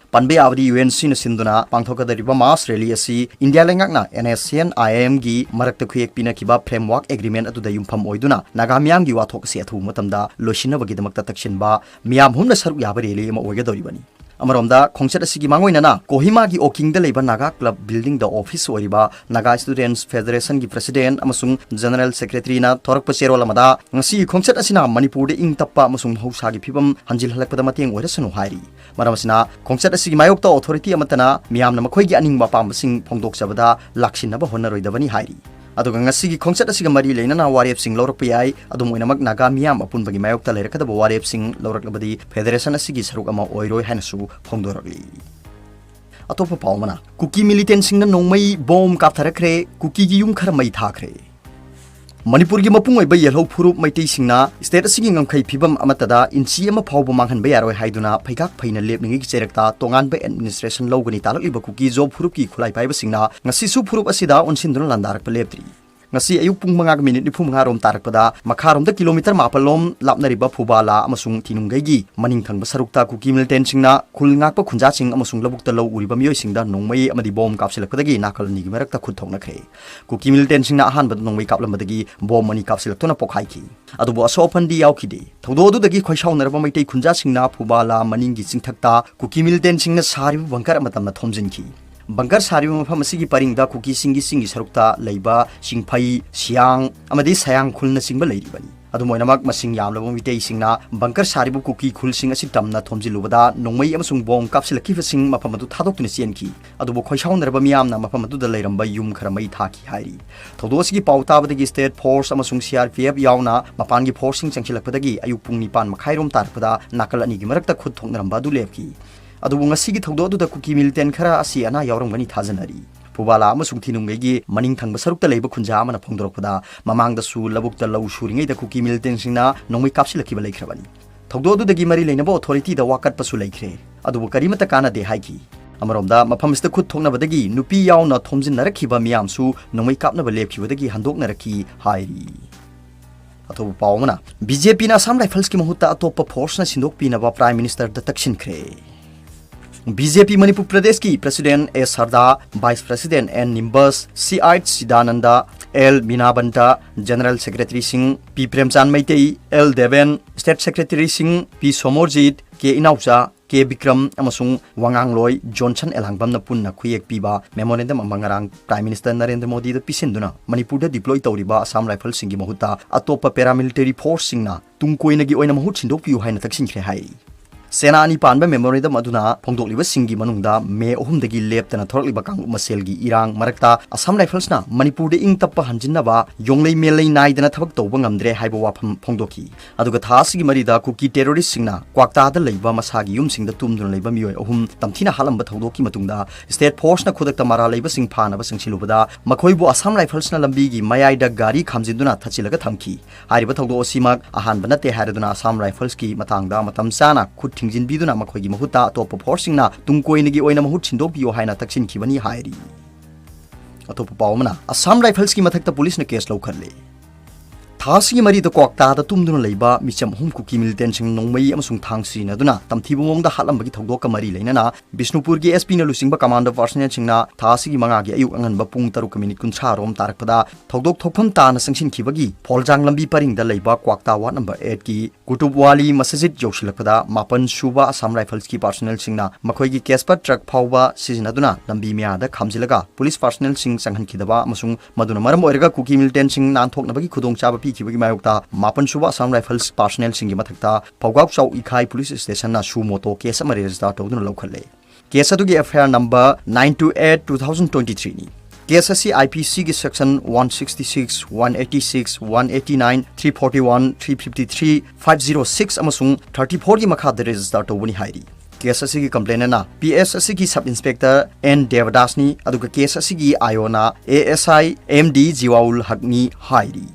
ꯄꯟꯕ ꯌꯥꯕꯗꯤ, ꯌꯨ ꯑꯦꯟ ꯁꯤꯅ ꯁꯤꯟꯗꯨꯅ ꯄꯥꯡꯊꯣꯛꯀꯗꯧꯔꯤꯕ mass rally ꯑꯁꯤ ꯏꯟꯗꯤꯌꯥ ꯂꯩꯉꯥꯛꯅ N S C N I M ꯒꯤ ꯃꯔꯛꯇ ꯈꯨꯌꯦꯛ ꯄꯤꯅꯈꯤꯕ framework agreement ꯑꯗꯨꯗ ꯌꯨꯝꯐꯝ ꯑꯣꯏꯗꯨꯅ ꯅꯥꯒꯥ ꯃꯤꯌꯥꯝꯒꯤ ꯋꯥꯊꯣꯛ ꯑꯁꯤ ꯑꯊꯨꯕ ꯃꯇꯝꯗ ꯂꯣꯏꯁꯤꯟꯅꯕꯒꯤꯗꯃꯛꯇ ꯇꯛꯁꯤꯟꯕ ꯃꯤꯌꯥꯝ ꯍꯨꯝꯅ ꯁꯔꯨꯛ ꯌꯥꯕ rally ꯑꯃ ꯑꯣꯏꯒꯗꯧꯔꯤꯕꯅꯤ꯫ ꯑꯃꯔꯣꯝꯗ, ꯈꯣꯡꯆꯠ ꯑꯁꯤꯒꯤ ꯃꯥꯡꯑꯣꯏꯅꯅ ꯀꯣꯍꯤꯃꯥꯒꯤ ꯑꯣꯀꯤꯡꯗ ꯂꯩꯕ ꯅꯥꯒꯥ club building ꯗ office ꯑꯣꯏꯔꯤꯕ Naga Students Federation ꯒꯤ president ꯑꯃꯁꯨꯡ general secretary ꯅ ꯊꯣꯔꯛꯄ ꯆꯦꯔꯣꯜ ꯑꯃꯗ, ꯉꯁꯤꯒꯤ ꯈꯣꯡꯆꯠ ꯑꯁꯤꯅ ꯃꯅꯤꯄꯨꯔꯗ ꯏꯪ ꯇꯞꯄ ꯑꯃꯁꯨꯡ ꯃꯍꯧꯁꯥꯒꯤ ꯐꯤꯕꯝ ꯍꯟꯖꯤꯜꯍꯜꯂꯛꯄꯗ ꯃꯇꯦꯡ ꯑꯣꯏꯔꯁꯅꯨ ꯍꯥꯏꯔꯤ꯫ ꯃꯔꯝ ꯑꯁꯤꯅ, ꯈꯣꯡꯆꯠ ꯑꯁꯤꯒꯤ ꯃꯥꯌꯣꯛꯇ authority ꯑꯃꯠꯇꯅ ꯃꯤꯌꯥꯝꯅ ꯃꯈꯣꯏꯒꯤ ꯑꯅꯤꯡꯕ ꯑꯄꯥꯝꯕꯁꯤꯡ ꯐꯣꯡꯗꯣꯛꯆꯕꯗ ꯂꯥꯛꯁꯤꯟꯅꯕ ꯍꯣꯠꯅꯔꯣꯏꯗꯕꯅꯤ ꯍꯥꯏꯔꯤ꯫ ꯑꯗꯨꯒ ꯉꯁꯤꯒꯤ ꯈꯣꯡꯆꯠ ꯑꯁꯤꯒ ꯃꯔꯤ ꯂꯩꯅꯅ ꯋꯥꯔꯦꯞꯁꯤꯡ ꯂꯧꯔꯛꯄ ꯌꯥꯏ꯫ ꯑꯗꯨꯝ ꯑꯣꯏꯅꯃꯛ, ꯅꯥꯒꯥ ꯃꯤꯌꯥꯝ ꯑꯄꯨꯟꯕꯒꯤ ꯃꯥꯌꯣꯛꯇ ꯂꯩꯔꯛꯀꯗꯕ ꯋꯥꯔꯦꯞꯁꯤꯡ ꯂꯧꯔꯛꯂꯕꯗꯤ federation ꯑꯁꯤꯒꯤ ꯁꯔꯨꯛ ꯑꯃ ꯑꯣꯏꯔꯣꯏ ꯍꯥꯏꯅꯁꯨ ꯐꯣꯡꯗꯣꯔꯛꯂꯤ꯫ ꯑꯇꯣꯞꯄ ꯄꯥꯎ ꯑꯃꯅ, ꯀꯨꯀꯤ militant ꯁꯤꯡꯅ ꯅꯣꯡꯃꯩ bomb ꯀꯥꯞꯊꯔꯛꯈ꯭ꯔꯦ, ꯀꯨꯀꯤꯒꯤ ꯌꯨꯝ ꯈꯔ ꯃꯩ ꯊꯥꯈ꯭ꯔꯦ꯫ ꯃꯅꯤꯄꯨꯔꯒꯤ ꯃꯄꯨꯡ ꯑꯣꯏꯕ ꯌꯦꯜꯍꯧ ꯐꯨꯔꯨꯞ ꯃꯩꯇꯩꯁꯤꯡꯅ state ꯑꯁꯤꯒꯤ ꯉꯝꯈꯩ ꯐꯤꯕꯝ ꯑꯃꯠꯇꯗ ꯏꯟꯆꯤ ꯑꯃ ꯐꯥꯎꯕ ꯃꯥꯡꯍꯟꯕ ꯌꯥꯔꯣꯏ ꯍꯥꯏꯗꯨꯅ ꯐꯩꯒꯥꯛ ꯐꯩꯅ ꯂꯦꯞꯂꯤꯉꯩꯒꯤ ꯆꯩꯔꯛꯇ ꯇꯣꯉꯥꯟꯕ administration ꯂꯧꯒꯅꯤ ꯇꯥꯂꯛꯂꯤꯕ ꯀꯨꯀꯤ ꯖꯣ ꯐꯨꯔꯨꯞꯀꯤ ꯈꯨꯠꯂꯥꯏ ꯄꯥꯏꯕꯁꯤꯡꯅ ꯉꯁꯤꯁꯨ ꯐꯨꯔꯨꯞ ꯑꯁꯤꯗ ꯑꯣꯟꯁꯤꯟꯗꯨꯅ ꯂꯥꯟꯗꯥꯔꯛꯄ ꯂꯦꯞꯇ꯭ꯔꯤ꯫ ꯉꯁꯤ ꯑꯌꯨꯛ ꯄꯨꯡ ꯃꯉꯥꯒ minute ꯅꯤꯐꯨ ꯃꯉꯥ ꯔꯣꯝ ꯇꯥꯔꯛꯄꯗ ꯃꯈꯥꯔꯣꯝꯗ kilometre ꯃꯥꯄꯜ ꯂꯣꯝ ꯂꯥꯞꯅꯔꯤꯕ ꯐꯨꯕꯥꯂꯥ ꯑꯃꯁꯨꯡ ꯊꯤꯅꯨꯡꯒꯩꯒꯤ ꯃꯅꯤꯡ ꯊꯪꯕ ꯁꯔꯨꯛꯇ ꯀꯨꯀꯤ militantꯁꯤꯡꯅ ꯈꯨꯜ ꯉꯥꯛꯄ ꯈꯨꯟꯖꯥꯁꯤꯡ ꯑꯃꯁꯨꯡ ꯂꯧꯕꯨꯛꯇ ꯂꯧ ꯎꯔꯤꯕ ꯃꯤꯑꯣꯏꯁꯤꯡꯗ ꯅꯣꯡꯃꯩ ꯑꯃꯗꯤ bomb ꯀꯥꯞꯁꯤꯜꯂꯛꯄꯗꯒꯤ ꯅꯥꯀꯜ ꯑꯅꯤꯒꯤ ꯃꯔꯛꯇ ꯈꯨꯠ ꯊꯣꯛꯅꯈ꯭ꯔꯦ꯫ ꯀꯨꯀꯤ militantꯁꯤꯡꯅ ꯑꯍꯥꯟꯕꯗ ꯅꯣꯡꯃꯩ ꯀꯥꯞꯂꯝꯕꯗꯒꯤ bomb ꯑꯅꯤ ꯀꯥꯞꯁꯤꯜꯂꯛꯇꯨꯅ ꯄꯣꯈꯥꯏꯈꯤ꯫ ꯑꯗꯨꯕꯨ ꯑꯁꯣꯛ ꯑꯄꯟꯗꯤ ꯌꯥꯎꯈꯤꯗꯦ꯫ ꯊꯧꯗꯣꯛ ꯑꯗꯨꯗꯒꯤ ꯈꯣꯏꯁꯥꯎꯅꯔꯕ ꯃꯩꯇꯩ ꯈꯨꯟꯖꯥꯁꯤꯡꯅ ꯐꯨꯕꯥꯂꯥ ꯃꯅꯤꯡꯒꯤ ꯆꯤꯡꯊꯛꯇ ꯀꯨꯀꯤ militantꯁꯤꯡꯅ ꯁꯥꯔꯤꯕ bunker ꯑꯃ ꯇꯝꯅ ꯊꯣꯝꯖꯤꯟꯈꯤ꯫ Bunker ꯁꯥꯔꯤꯕ ꯃꯐꯝ ꯑꯁꯤꯒꯤ ꯄꯔꯤꯡꯗ ꯀꯨꯀꯤꯁꯤꯡꯒꯤ ꯆꯤꯡꯒꯤ ꯁꯔꯨꯛꯇ ꯂꯩꯕ ꯆꯤꯡꯐꯩ, ꯁꯤꯌꯥꯡ ꯑꯃꯗꯤ ꯁꯌꯥꯡ ꯈꯨꯜꯅꯆꯤꯡꯕ ꯂꯩꯔꯤꯕꯅꯤ꯫ ꯑꯗꯨꯝ ꯑꯣꯏꯅꯃꯛ, ꯃꯁꯤꯡ ꯌꯥꯝꯂꯕ ꯃꯤꯇꯩꯁꯤꯡꯅ bunker ꯁꯥꯔꯤꯕ ꯀꯨꯀꯤ ꯈꯨꯜꯁꯤꯡ ꯑꯁꯤ ꯇꯝꯅ ꯊꯣꯝꯖꯤꯜꯂꯨꯕꯗ ꯅꯣꯡꯃꯩ ꯑꯃꯁꯨꯡ bomb ꯀꯥꯞꯁꯤꯜꯂꯛꯈꯤꯕꯁꯤꯡ ꯃꯐꯝ ꯑꯗꯨ ꯊꯥꯗꯣꯛꯇꯨꯅ ꯆꯦꯟꯈꯤ꯫ ꯑꯗꯨꯕꯨ ꯈꯣꯏꯁꯥꯎꯅꯔꯕ ꯃꯤꯌꯥꯝꯅ ꯃꯐꯝ ꯑꯗꯨꯗ ꯂꯩꯔꯝꯕ ꯌꯨꯝ ꯈꯔ ꯃꯩ ꯊꯥꯈꯤ ꯍꯥꯏꯔꯤ꯫ ꯊꯧꯗꯣꯛ ꯑꯁꯤꯒꯤ ꯄꯥꯎ ꯇꯥꯕꯗꯒꯤ state force ꯑꯃꯁꯨꯡ C R P F ꯌꯥꯎꯅ ꯃꯄꯥꯟꯒꯤ forceꯁꯤꯡ ꯆꯪꯁꯤꯜꯂꯛꯄꯗꯒꯤ ꯑꯌꯨꯛ ꯄꯨꯡ ꯅꯤꯄꯥꯟ ꯃꯈꯥꯏꯔꯣꯝ ꯇꯥꯔꯛꯄꯗ ꯅꯥꯀꯜ ꯑꯅꯤꯒꯤ ꯃꯔꯛꯇ ꯈꯨꯠ ꯊꯣꯛꯅꯔꯝꯕ ꯑꯗꯨ ꯂꯦꯞꯈꯤ꯫ ꯑꯗꯨꯕꯨ ꯉꯁꯤꯒꯤ ꯊꯧꯗꯣꯛ ꯑꯗꯨꯗ ꯀꯨꯀꯤ militant ꯈꯔ ꯑꯁꯤ ꯑꯅꯥ ꯌꯥꯎꯔꯝꯒꯅꯤ ꯊꯥꯖꯅꯔꯤ꯫ ꯐꯨꯕꯥꯂꯥ ꯑꯃꯁꯨꯡ ꯊꯤꯅꯨꯡꯒꯩꯒꯤ ꯃꯅꯤꯡ ꯊꯪꯕ ꯁꯔꯨꯛꯇ ꯂꯩꯕ ꯈꯨꯟꯖꯥ ꯑꯃꯅ ꯐꯣꯡꯗꯣꯔꯛꯄꯗ, ꯃꯃꯥꯡꯗꯁꯨ ꯂꯧꯕꯨꯛꯇ ꯂꯧ ꯁꯨꯔꯤꯉꯩꯗ ꯀꯨꯀꯤ militantꯁꯤꯡꯅ ꯅꯣꯡꯃꯩ ꯀꯥꯞꯁꯤꯜꯂꯛꯈꯤꯕ ꯂꯩꯈ꯭ꯔꯕꯅꯤ꯫ ꯊꯧꯗꯣꯛ ꯑꯗꯨꯗꯒꯤ ꯃꯔꯤ ꯂꯩꯅꯕ authorityꯗ ꯋꯥꯀꯠꯄꯁꯨ ꯂꯩꯈ꯭ꯔꯦ, ꯑꯗꯨꯕꯨ ꯀꯔꯤꯃꯠꯇ ꯀꯥꯟꯅꯗꯦ ꯍꯥꯏꯈꯤ꯫ ꯑꯃꯔꯣꯝꯗ, ꯃꯐꯝ ꯑꯁꯤꯗ ꯈꯨꯠ ꯊꯣꯛꯅꯕꯗꯒꯤ ꯅꯨꯄꯤ ꯌꯥꯎꯅ ꯊꯣꯝꯖꯤꯟꯅꯔꯛꯈꯤꯕ ꯃꯤꯌꯥꯝꯁꯨ ꯅꯣꯡꯃꯩ ꯀꯥꯞꯅꯕ ꯂꯦꯞꯈꯤꯕꯗꯒꯤ ꯍꯟꯗꯣꯛꯅꯔꯛꯈꯤ ꯍꯥꯏꯔꯤ꯫ ꯑꯇꯣꯞꯄ ꯄꯥꯎ ꯑꯃꯅ, BJPꯅ Assam Riflesꯀꯤ ꯃꯍꯨꯠꯇ ꯑꯇꯣꯞꯄ forceꯅ ꯁꯤꯟꯗꯣꯛꯄꯤꯅꯕ Prime Ministerꯗ ꯇꯛꯁꯤꯟꯈ꯭ꯔꯦ꯫ BJP ꯃꯅꯤꯄꯨꯔ ꯄ꯭ꯔꯗꯦꯁꯀꯤ President A Sarda, Vice President N Nimbas, C H Sidananda, L Minabanta, General Secretaryꯁꯤꯡ P Premchand Meitei, L Deben, State Secretaryꯁꯤꯡ P Somorjit, K Inaocha, K Bikram ꯑꯃꯁꯨꯡ ꯋꯥꯉꯥꯡꯂꯣꯏ ꯖꯣꯟꯁꯟ ꯑꯦꯂꯥꯡꯕꯝꯅ ꯄꯨꯟꯅ ꯈꯨꯌꯦꯛ ꯄꯤꯕ memorandum ꯑꯃ ꯉꯔꯥꯡ Prime Minister ꯅꯔꯦꯟꯗ꯭ꯔ ꯃꯣꯗꯤꯗ ꯄꯤꯁꯤꯟꯗꯨꯅ ꯃꯅꯤꯄꯨꯔꯗ deploy ꯇꯧꯔꯤꯕ Assam Riflesꯁꯤꯡꯒꯤ ꯃꯍꯨꯠꯇ ꯑꯇꯣꯞꯄ paramilitary forceꯁꯤꯡꯅ ꯇꯨꯡ ꯀꯣꯏꯅꯒꯤ ꯑꯣꯏꯅ ꯃꯍꯨꯠ ꯁꯤꯟꯗꯣꯛꯄꯤꯌꯨ ꯍꯥꯏꯅ ꯇꯛꯁꯤꯟꯈ꯭ꯔꯦ ꯍꯥꯏꯔꯤ꯫ ꯁꯦꯅꯥ ꯑꯅꯤ ꯄꯥꯟꯕ memorandum ꯑꯗꯨꯅ ꯐꯣꯡꯗꯣꯛꯂꯤꯕꯁꯤꯡꯒꯤ ꯃꯅꯨꯡꯗ ꯃꯦ ꯑꯍꯨꯝꯗꯒꯤ ꯂꯦꯞꯇꯅ ꯊꯣꯔꯛꯂꯤꯕ ꯀꯥꯡꯂꯨꯞ ꯃꯁꯦꯜꯒꯤ ꯏꯔꯥꯡ ꯃꯔꯛꯇ ꯑꯁꯥꯝ ꯔꯥꯏꯐꯜꯁꯅ ꯃꯅꯤꯄꯨꯔꯗ ꯏꯪ ꯇꯞꯄ ꯍꯟꯖꯤꯟꯅꯕ ꯌꯣꯡꯂꯩ ꯃꯦꯜꯂꯩ ꯅꯥꯏꯗꯅ ꯊꯕꯛ ꯇꯧꯕ ꯉꯝꯗ꯭ꯔꯦ ꯍꯥꯏꯕ ꯋꯥꯐꯝ ꯐꯣꯡꯗꯣꯛꯈꯤ꯫ ꯑꯗꯨꯒ ꯊꯥ ꯑꯁꯤꯒꯤ ꯃꯔꯤꯗ ꯀꯨꯀꯤ terroristꯁꯤꯡꯅ ꯀ꯭ꯋꯥꯛꯇꯥꯗ ꯂꯩꯕ ꯃꯁꯥꯒꯤ ꯌꯨꯝꯁꯤꯡꯗ ꯇꯨꯝꯗꯨꯅ ꯂꯩꯕ ꯃꯤꯑꯣꯏ ꯑꯍꯨꯝ ꯇꯝꯊꯤꯅ ꯍꯥꯠꯂꯝꯕ ꯊꯧꯗꯣꯛꯀꯤ ꯃꯇꯨꯡꯗ state forceꯅ ꯈꯨꯗꯛꯇ ꯃꯔꯥꯜ ꯂꯩꯕꯁꯤꯡ ꯐꯥꯅꯕ ꯆꯪꯁꯤꯜꯂꯨꯕꯗ ꯃꯈꯣꯏꯕꯨ ꯑꯁꯥꯝ ꯔꯥꯏꯐꯜꯁꯅ ꯂꯝꯕꯤꯒꯤ ꯃꯌꯥꯏꯗ ꯒꯥꯔꯤ ꯈꯥꯝꯖꯤꯟꯗꯨꯅ ꯊꯠꯆꯤꯜꯂꯒ ꯊꯝꯈꯤ꯫ ꯍꯥꯏꯔꯤꯕ ꯊꯧꯗꯣꯛ ꯑꯁꯤꯃꯛ ꯑꯍꯥꯟꯕ ꯅꯠꯇꯦ ꯍꯥꯏꯔꯗꯨꯅ ꯑꯁꯥꯝ ꯔꯥꯏꯐꯜꯁꯀꯤ ꯃꯇꯥꯡꯗ ꯃꯇꯝ ꯆꯥꯅ ꯈꯨꯠ ꯊꯤꯡꯖꯤꯟꯕꯤꯗꯨꯅ ꯃꯈꯣꯏꯒꯤ ꯃꯍꯨꯠꯇ ꯑꯇꯣꯞꯄ forceꯁꯤꯡꯅ ꯇꯨꯡ ꯀꯣꯏꯅꯒꯤ ꯑꯣꯏꯅ ꯃꯍꯨꯠ ꯁꯤꯟꯗꯣꯛꯄꯤꯌꯨ ꯍꯥꯏꯅ ꯇꯛꯁꯤꯟꯈꯤꯕꯅꯤ ꯍꯥꯏꯔꯤ꯫ ꯑꯇꯣꯞꯄ ꯄꯥꯎ ꯑꯃꯅ, ꯑꯁꯥꯝ ꯔꯥꯏꯐꯜꯁꯀꯤ ꯃꯊꯛꯇ ꯄꯨꯂꯤꯁꯅ case ꯂꯧꯈꯠꯂꯦ꯫ ꯊꯥ ꯑꯁꯤꯒꯤ ꯃꯔꯤꯗ ꯀ꯭ꯋꯥꯛꯇꯥꯗ ꯇꯨꯝꯗꯨꯅ ꯂꯩꯕ ꯃꯤꯆꯝ ꯑꯍꯨꯝ ꯀꯨꯀꯤ militantꯁꯤꯡ ꯅꯣꯡꯃꯩ ꯑꯃꯁꯨꯡ ꯊꯥꯡ ꯁꯤꯖꯤꯟꯅꯗꯨꯅ ꯇꯝꯊꯤꯕ ꯃꯑꯣꯡꯗ ꯍꯥꯠꯂꯝꯕꯒꯤ ꯊꯧꯗꯣꯛꯀ ꯃꯔꯤ ꯂꯩꯅꯅ ꯕꯤꯁꯅꯨꯄꯨꯔꯒꯤ SPꯅ ꯂꯨꯆꯤꯡꯕ commando personnelꯁꯤꯡꯅ ꯊꯥ ꯑꯁꯤꯒꯤ ꯃꯉꯥꯒꯤ ꯑꯌꯨꯛ ꯑꯉꯟꯕ ꯄꯨꯡ ꯇꯔꯨꯛꯀ minute ꯀꯨꯟꯊ꯭ꯔꯥ ꯔꯣꯝ ꯇꯥꯔꯛꯄꯗ ꯊꯧꯗꯣꯛ ꯊꯣꯛꯐꯝ ꯇꯥꯅ ꯆꯪꯁꯤꯟꯈꯤꯕꯒꯤ ꯐꯣꯜꯖꯥꯡ ꯂꯝꯕꯤ ꯄꯔꯤꯡꯗ ꯂꯩꯕ ꯀ꯭ꯋꯥꯛꯇꯥ ward number eightꯀꯤ ꯀꯨꯇꯨꯕ ꯋꯥꯂꯤ ꯃꯁꯖꯤꯗ ꯌꯧꯁꯤꯜꯂꯛꯄꯗ ꯃꯥꯄꯟ ꯁꯨꯕ ꯑꯁꯥꯝ ꯔꯥꯏꯐꯜꯁꯀꯤ personnelꯁꯤꯡꯅ ꯃꯈꯣꯏꯒꯤ Casper truck ꯐꯥꯎꯕ ꯁꯤꯖꯤꯟꯅꯗꯨꯅ ꯂꯝꯕꯤ ꯃꯌꯥꯗ ꯈꯥꯝꯖꯤꯜꯂꯒ ꯄꯨꯂꯤꯁ personnelꯁꯤꯡ ꯆꯪꯍꯟꯈꯤꯗꯕ ꯑꯃꯁꯨꯡ ꯃꯗꯨꯅ ꯃꯔꯝ ꯑꯣꯏꯔꯒ ꯀꯨꯀꯤ militantꯁꯤꯡ ꯅꯥꯟꯊꯣꯛꯅꯕꯒꯤ ꯈꯨꯗꯣꯡꯆꯥꯕ ꯄꯤꯈꯤꯕꯒꯤ ꯃꯥꯌꯣꯛꯇ ꯃꯥꯄꯟ ꯁꯨꯕ ꯑꯁꯥꯝ ꯔꯥꯏꯐꯜꯁ personnelꯁꯤꯡꯒꯤ ꯃꯊꯛꯇ ꯐꯧꯒꯥꯎꯆꯥꯎ ꯏꯈꯥꯏ ꯄꯨꯂꯤꯁ ꯁ꯭ꯇꯦꯁꯟꯅ suo moto case ꯑꯃ register ꯇꯧꯗꯨꯅ ꯂꯧꯈꯠꯂꯦ꯫ Case ꯑꯗꯨꯒꯤ FIR number nine two eight two thousand twenty threeꯅꯤ꯫ Case ꯑꯁꯤ IPCꯒꯤ section one sixty six, one eighty six, one eighty nine, three forty one, three fifty three, five zero six ꯑꯃꯁꯨꯡ thirty fourꯒꯤ ꯃꯈꯥꯗ register ꯇꯧꯕꯅꯤ ꯍꯥꯏꯔꯤ꯫ Case ꯑꯁꯤꯒꯤ complainantꯅ PS ꯑꯁꯤꯒꯤ sub inspector N ꯗꯦꯕꯗꯥꯁꯅꯤ, ꯑꯗꯨꯒ case ꯑꯁꯤꯒꯤ IOꯅ ASI M D ꯖꯤꯋꯥꯎꯜ ꯍꯛꯅꯤ ꯍꯥꯏꯔꯤ꯫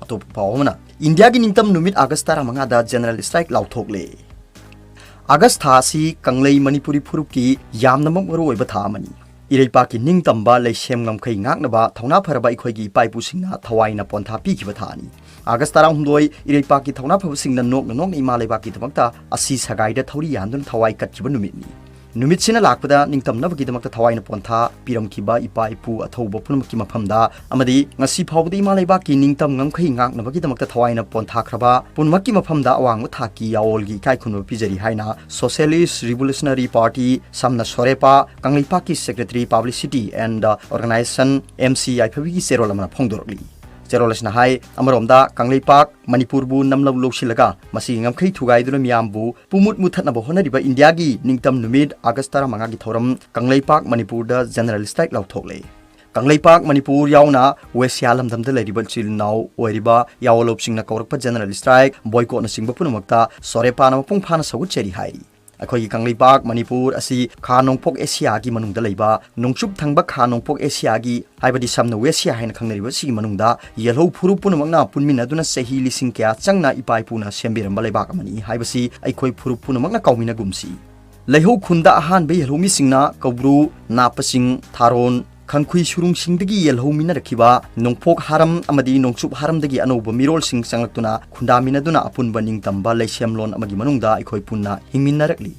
ꯑꯇꯣꯞꯄ ꯄꯥꯎ ꯑꯃꯅ, ꯏꯟꯗꯤꯌꯥꯒꯤ ꯅꯤꯡꯇꯝ ꯅꯨꯃꯤꯠ August ꯇꯔꯥꯃꯉꯥꯗ general strike ꯂꯥꯎꯊꯣꯛꯂꯦ꯫ August ꯊꯥ ꯑꯁꯤ ꯀꯪꯂꯩ ꯃꯅꯤꯄꯨꯔꯤ ꯐꯨꯔꯨꯞꯀꯤ ꯌꯥꯝꯅꯃꯛ ꯃꯔꯨꯑꯣꯏꯕ ꯊꯥ ꯑꯃꯅꯤ꯫ ꯏꯔꯩꯄꯥꯛꯀꯤ ꯅꯤꯡꯇꯝꯕ ꯂꯩꯁꯦꯝ ꯉꯝꯈꯩ ꯉꯥꯛꯅꯕ ꯊꯧꯅꯥ ꯐꯔꯕ ꯑꯩꯈꯣꯏꯒꯤ ꯏꯄꯥ ꯏꯄꯨꯁꯤꯡꯅ ꯊꯋꯥꯏꯅ ꯄꯣꯟꯊꯥ ꯄꯤꯈꯤꯕ ꯊꯥꯅꯤ꯫ August ꯇꯔꯥꯍꯨꯝꯗꯣꯏ, ꯏꯔꯩꯄꯥꯛꯀꯤ ꯊꯧꯅꯥ ꯐꯕꯁꯤꯡꯅ ꯅꯣꯛꯅ ꯅꯣꯛꯅ ꯏꯃꯥ ꯂꯩꯕꯥꯛꯀꯤꯗꯃꯛꯇ ꯑꯁꯤ ꯁꯒꯥꯏꯗ ꯊꯧꯔꯤ ꯌꯥꯟꯗꯨꯅ ꯊꯋꯥꯏ ꯀꯠꯈꯤꯕ ꯅꯨꯃꯤꯠꯅꯤ꯫ ꯅꯨꯃꯤꯠꯁꯤꯅ ꯂꯥꯛꯄꯗ ꯅꯤꯡꯇꯝꯅꯕꯒꯤꯗꯃꯛꯇ ꯊꯋꯥꯏꯅ ꯄꯣꯟꯊꯥ ꯄꯤꯔꯝꯈꯤꯕ ꯏꯄꯥ ꯏꯄꯨ ꯑꯊꯧꯕ ꯄꯨꯝꯅꯃꯛꯀꯤ ꯃꯐꯝꯗ ꯑꯃꯗꯤ ꯉꯁꯤ ꯐꯥꯎꯕꯗ ꯏꯃꯥ ꯂꯩꯕꯥꯛꯀꯤ ꯅꯤꯡꯇꯝ ꯉꯝꯈꯩ ꯉꯥꯛꯅꯕꯒꯤꯗꯃꯛꯇ ꯊꯋꯥꯏꯅ ꯄꯣꯟꯊꯥꯈ꯭ꯔꯕ ꯄꯨꯝꯅꯃꯛꯀꯤ ꯃꯐꯝꯗ ꯑꯋꯥꯡꯕ ꯊꯥꯛꯀꯤ ꯌꯥꯑꯣꯜꯒꯤ ꯏꯀꯥꯏ ꯈꯨꯝꯅꯕ ꯄꯤꯖꯔꯤ ꯍꯥꯏꯅ Socialist Revolutionary Party, ꯁꯝꯅ ꯁꯣꯔꯦꯄꯥ, ꯀꯪꯂꯩꯄꯥꯛꯀꯤ secretary publicity and organization M C ꯌꯥꯏꯐꯕꯤꯒꯤ ꯆꯦꯔꯣꯜ ꯑꯃꯅ ꯐꯣꯡꯗꯣꯔꯛꯂꯤ꯫ ꯇꯦꯔꯣꯜ ꯑꯁꯤꯅ ꯍꯥꯏ, ꯑꯃꯔꯣꯝꯗ ꯀꯪꯂꯩꯄꯥꯛ ꯃꯅꯤꯄꯨꯔꯕꯨ ꯅꯝꯂꯧ ꯂꯧꯁꯤꯜꯂꯒ ꯃꯁꯤꯒꯤ ꯉꯝꯈꯩ ꯊꯨꯒꯥꯏꯗꯨꯅ ꯃꯤꯌꯥꯝꯕꯨ ꯄꯨꯃꯨꯠ ꯃꯨꯠꯊꯠꯅꯕ ꯍꯣꯠꯅꯔꯤꯕ ꯏꯟꯗꯤꯌꯥꯒꯤ ꯅꯤꯡꯇꯝ ꯅꯨꯃꯤꯠ ꯑꯥꯒꯁ ꯇꯔꯥꯃꯉꯥꯒꯤ ꯊꯧꯔꯝ ꯀꯪꯂꯩꯄꯥꯛ ꯃꯅꯤꯄꯨꯔꯗ ꯖꯦꯅꯔꯦꯜ ꯁ꯭ꯇ꯭ꯔꯥꯏꯛ ꯂꯥꯎꯊꯣꯛꯂꯦ꯫ ꯀꯪꯂꯩꯄꯥꯛ ꯃꯅꯤꯄꯨꯔ ꯌꯥꯎꯅ ꯋꯦꯁꯤꯌꯥ ꯂꯝꯗꯝꯗ ꯂꯩꯔꯤꯕ ꯏꯆꯤꯜ ꯏꯅꯥꯎ ꯑꯣꯏꯔꯤꯕ ꯌꯥꯑꯣꯂꯧꯁꯤꯡꯅ ꯀꯧꯔꯛꯄ ꯖꯦꯅꯔꯦꯜ ꯁ꯭ꯇ꯭ꯔꯥꯏꯛ, ꯕꯣꯏꯀꯣꯠꯅꯆꯤꯡꯕ ꯄꯨꯝꯅꯃꯛꯇ ꯁꯣꯔꯦꯄꯥꯅ ꯃꯄꯨꯡ ꯐꯥꯅ ꯁꯧꯒꯠꯆꯔꯤ ꯍꯥꯏꯔꯤ꯫ ꯑꯩꯈꯣꯏꯒꯤ ꯀꯪꯂꯩꯄꯥꯛ ꯃꯅꯤꯄꯨꯔ ꯑꯁꯤ ꯈꯥ ꯅꯣꯡꯄꯣꯛ ꯑꯦꯁꯤꯌꯥꯒꯤ ꯃꯅꯨꯡꯗ ꯂꯩꯕ, ꯅꯣꯡꯆꯨꯞ ꯊꯪꯕ ꯈꯥ ꯅꯣꯡꯄꯣꯛ ꯑꯦꯁꯤꯌꯥꯒꯤ, ꯍꯥꯏꯕꯗꯤ ꯁꯝꯅ ꯋꯦꯁꯤꯌꯥ ꯍꯥꯏꯅ ꯈꯪꯅꯔꯤꯕ ꯁꯤꯒꯤ ꯃꯅꯨꯡꯗ ꯌꯦꯜꯍꯧ ꯐꯨꯔꯨꯞ ꯄꯨꯝꯅꯃꯛꯅ ꯄꯨꯟꯃꯤꯟꯅꯗꯨꯅ ꯆꯍꯤ ꯂꯤꯁꯤꯡ ꯀꯌꯥ ꯆꯪꯅ ꯏꯄꯥ ꯏꯄꯨꯅ ꯁꯦꯝꯕꯤꯔꯝꯕ ꯂꯩꯕꯥꯛ ꯑꯃꯅꯤ ꯍꯥꯏꯕꯁꯤ ꯑꯩꯈꯣꯏ ꯐꯨꯔꯨꯞ ꯄꯨꯝꯅꯃꯛꯅ ꯀꯥꯎꯃꯤꯟꯅꯒꯨꯝꯁꯤ꯫ ꯂꯩꯍꯧ ꯈꯨꯟꯗ ꯑꯍꯥꯟꯕ ꯌꯦꯜꯍꯧꯃꯤꯁꯤꯡꯅ ꯀꯧꯕ꯭ꯔꯨ, ꯅꯥꯄꯁꯤꯡ, ꯊꯥꯔꯣꯟ, ꯈꯪꯈꯨꯏ ꯁꯨꯔꯨꯡꯁꯤꯡꯗꯒꯤ ꯌꯦꯜꯍꯧꯃꯤꯟꯅꯔꯛꯈꯤꯕ ꯅꯣꯡꯄꯣꯛ ꯍꯥꯔꯝ ꯑꯃꯗꯤ ꯅꯣꯡꯆꯨꯞ ꯍꯥꯔꯝꯗꯒꯤ ꯑꯅꯧꯕ ꯃꯤꯔꯣꯜꯁꯤꯡ ꯆꯪꯂꯛꯇꯨꯅ ꯈꯨꯟꯗꯥꯃꯤꯟꯅꯗꯨꯅ ꯑꯄꯨꯟꯕ ꯅꯤꯡꯇꯝꯕ ꯂꯩꯁꯦꯝꯂꯣꯟ ꯑꯃꯒꯤ ꯃꯅꯨꯡꯗ ꯑꯩꯈꯣꯏ ꯄꯨꯟꯅ ꯍꯤꯡꯃꯤꯟꯅꯔꯛꯂꯤ꯫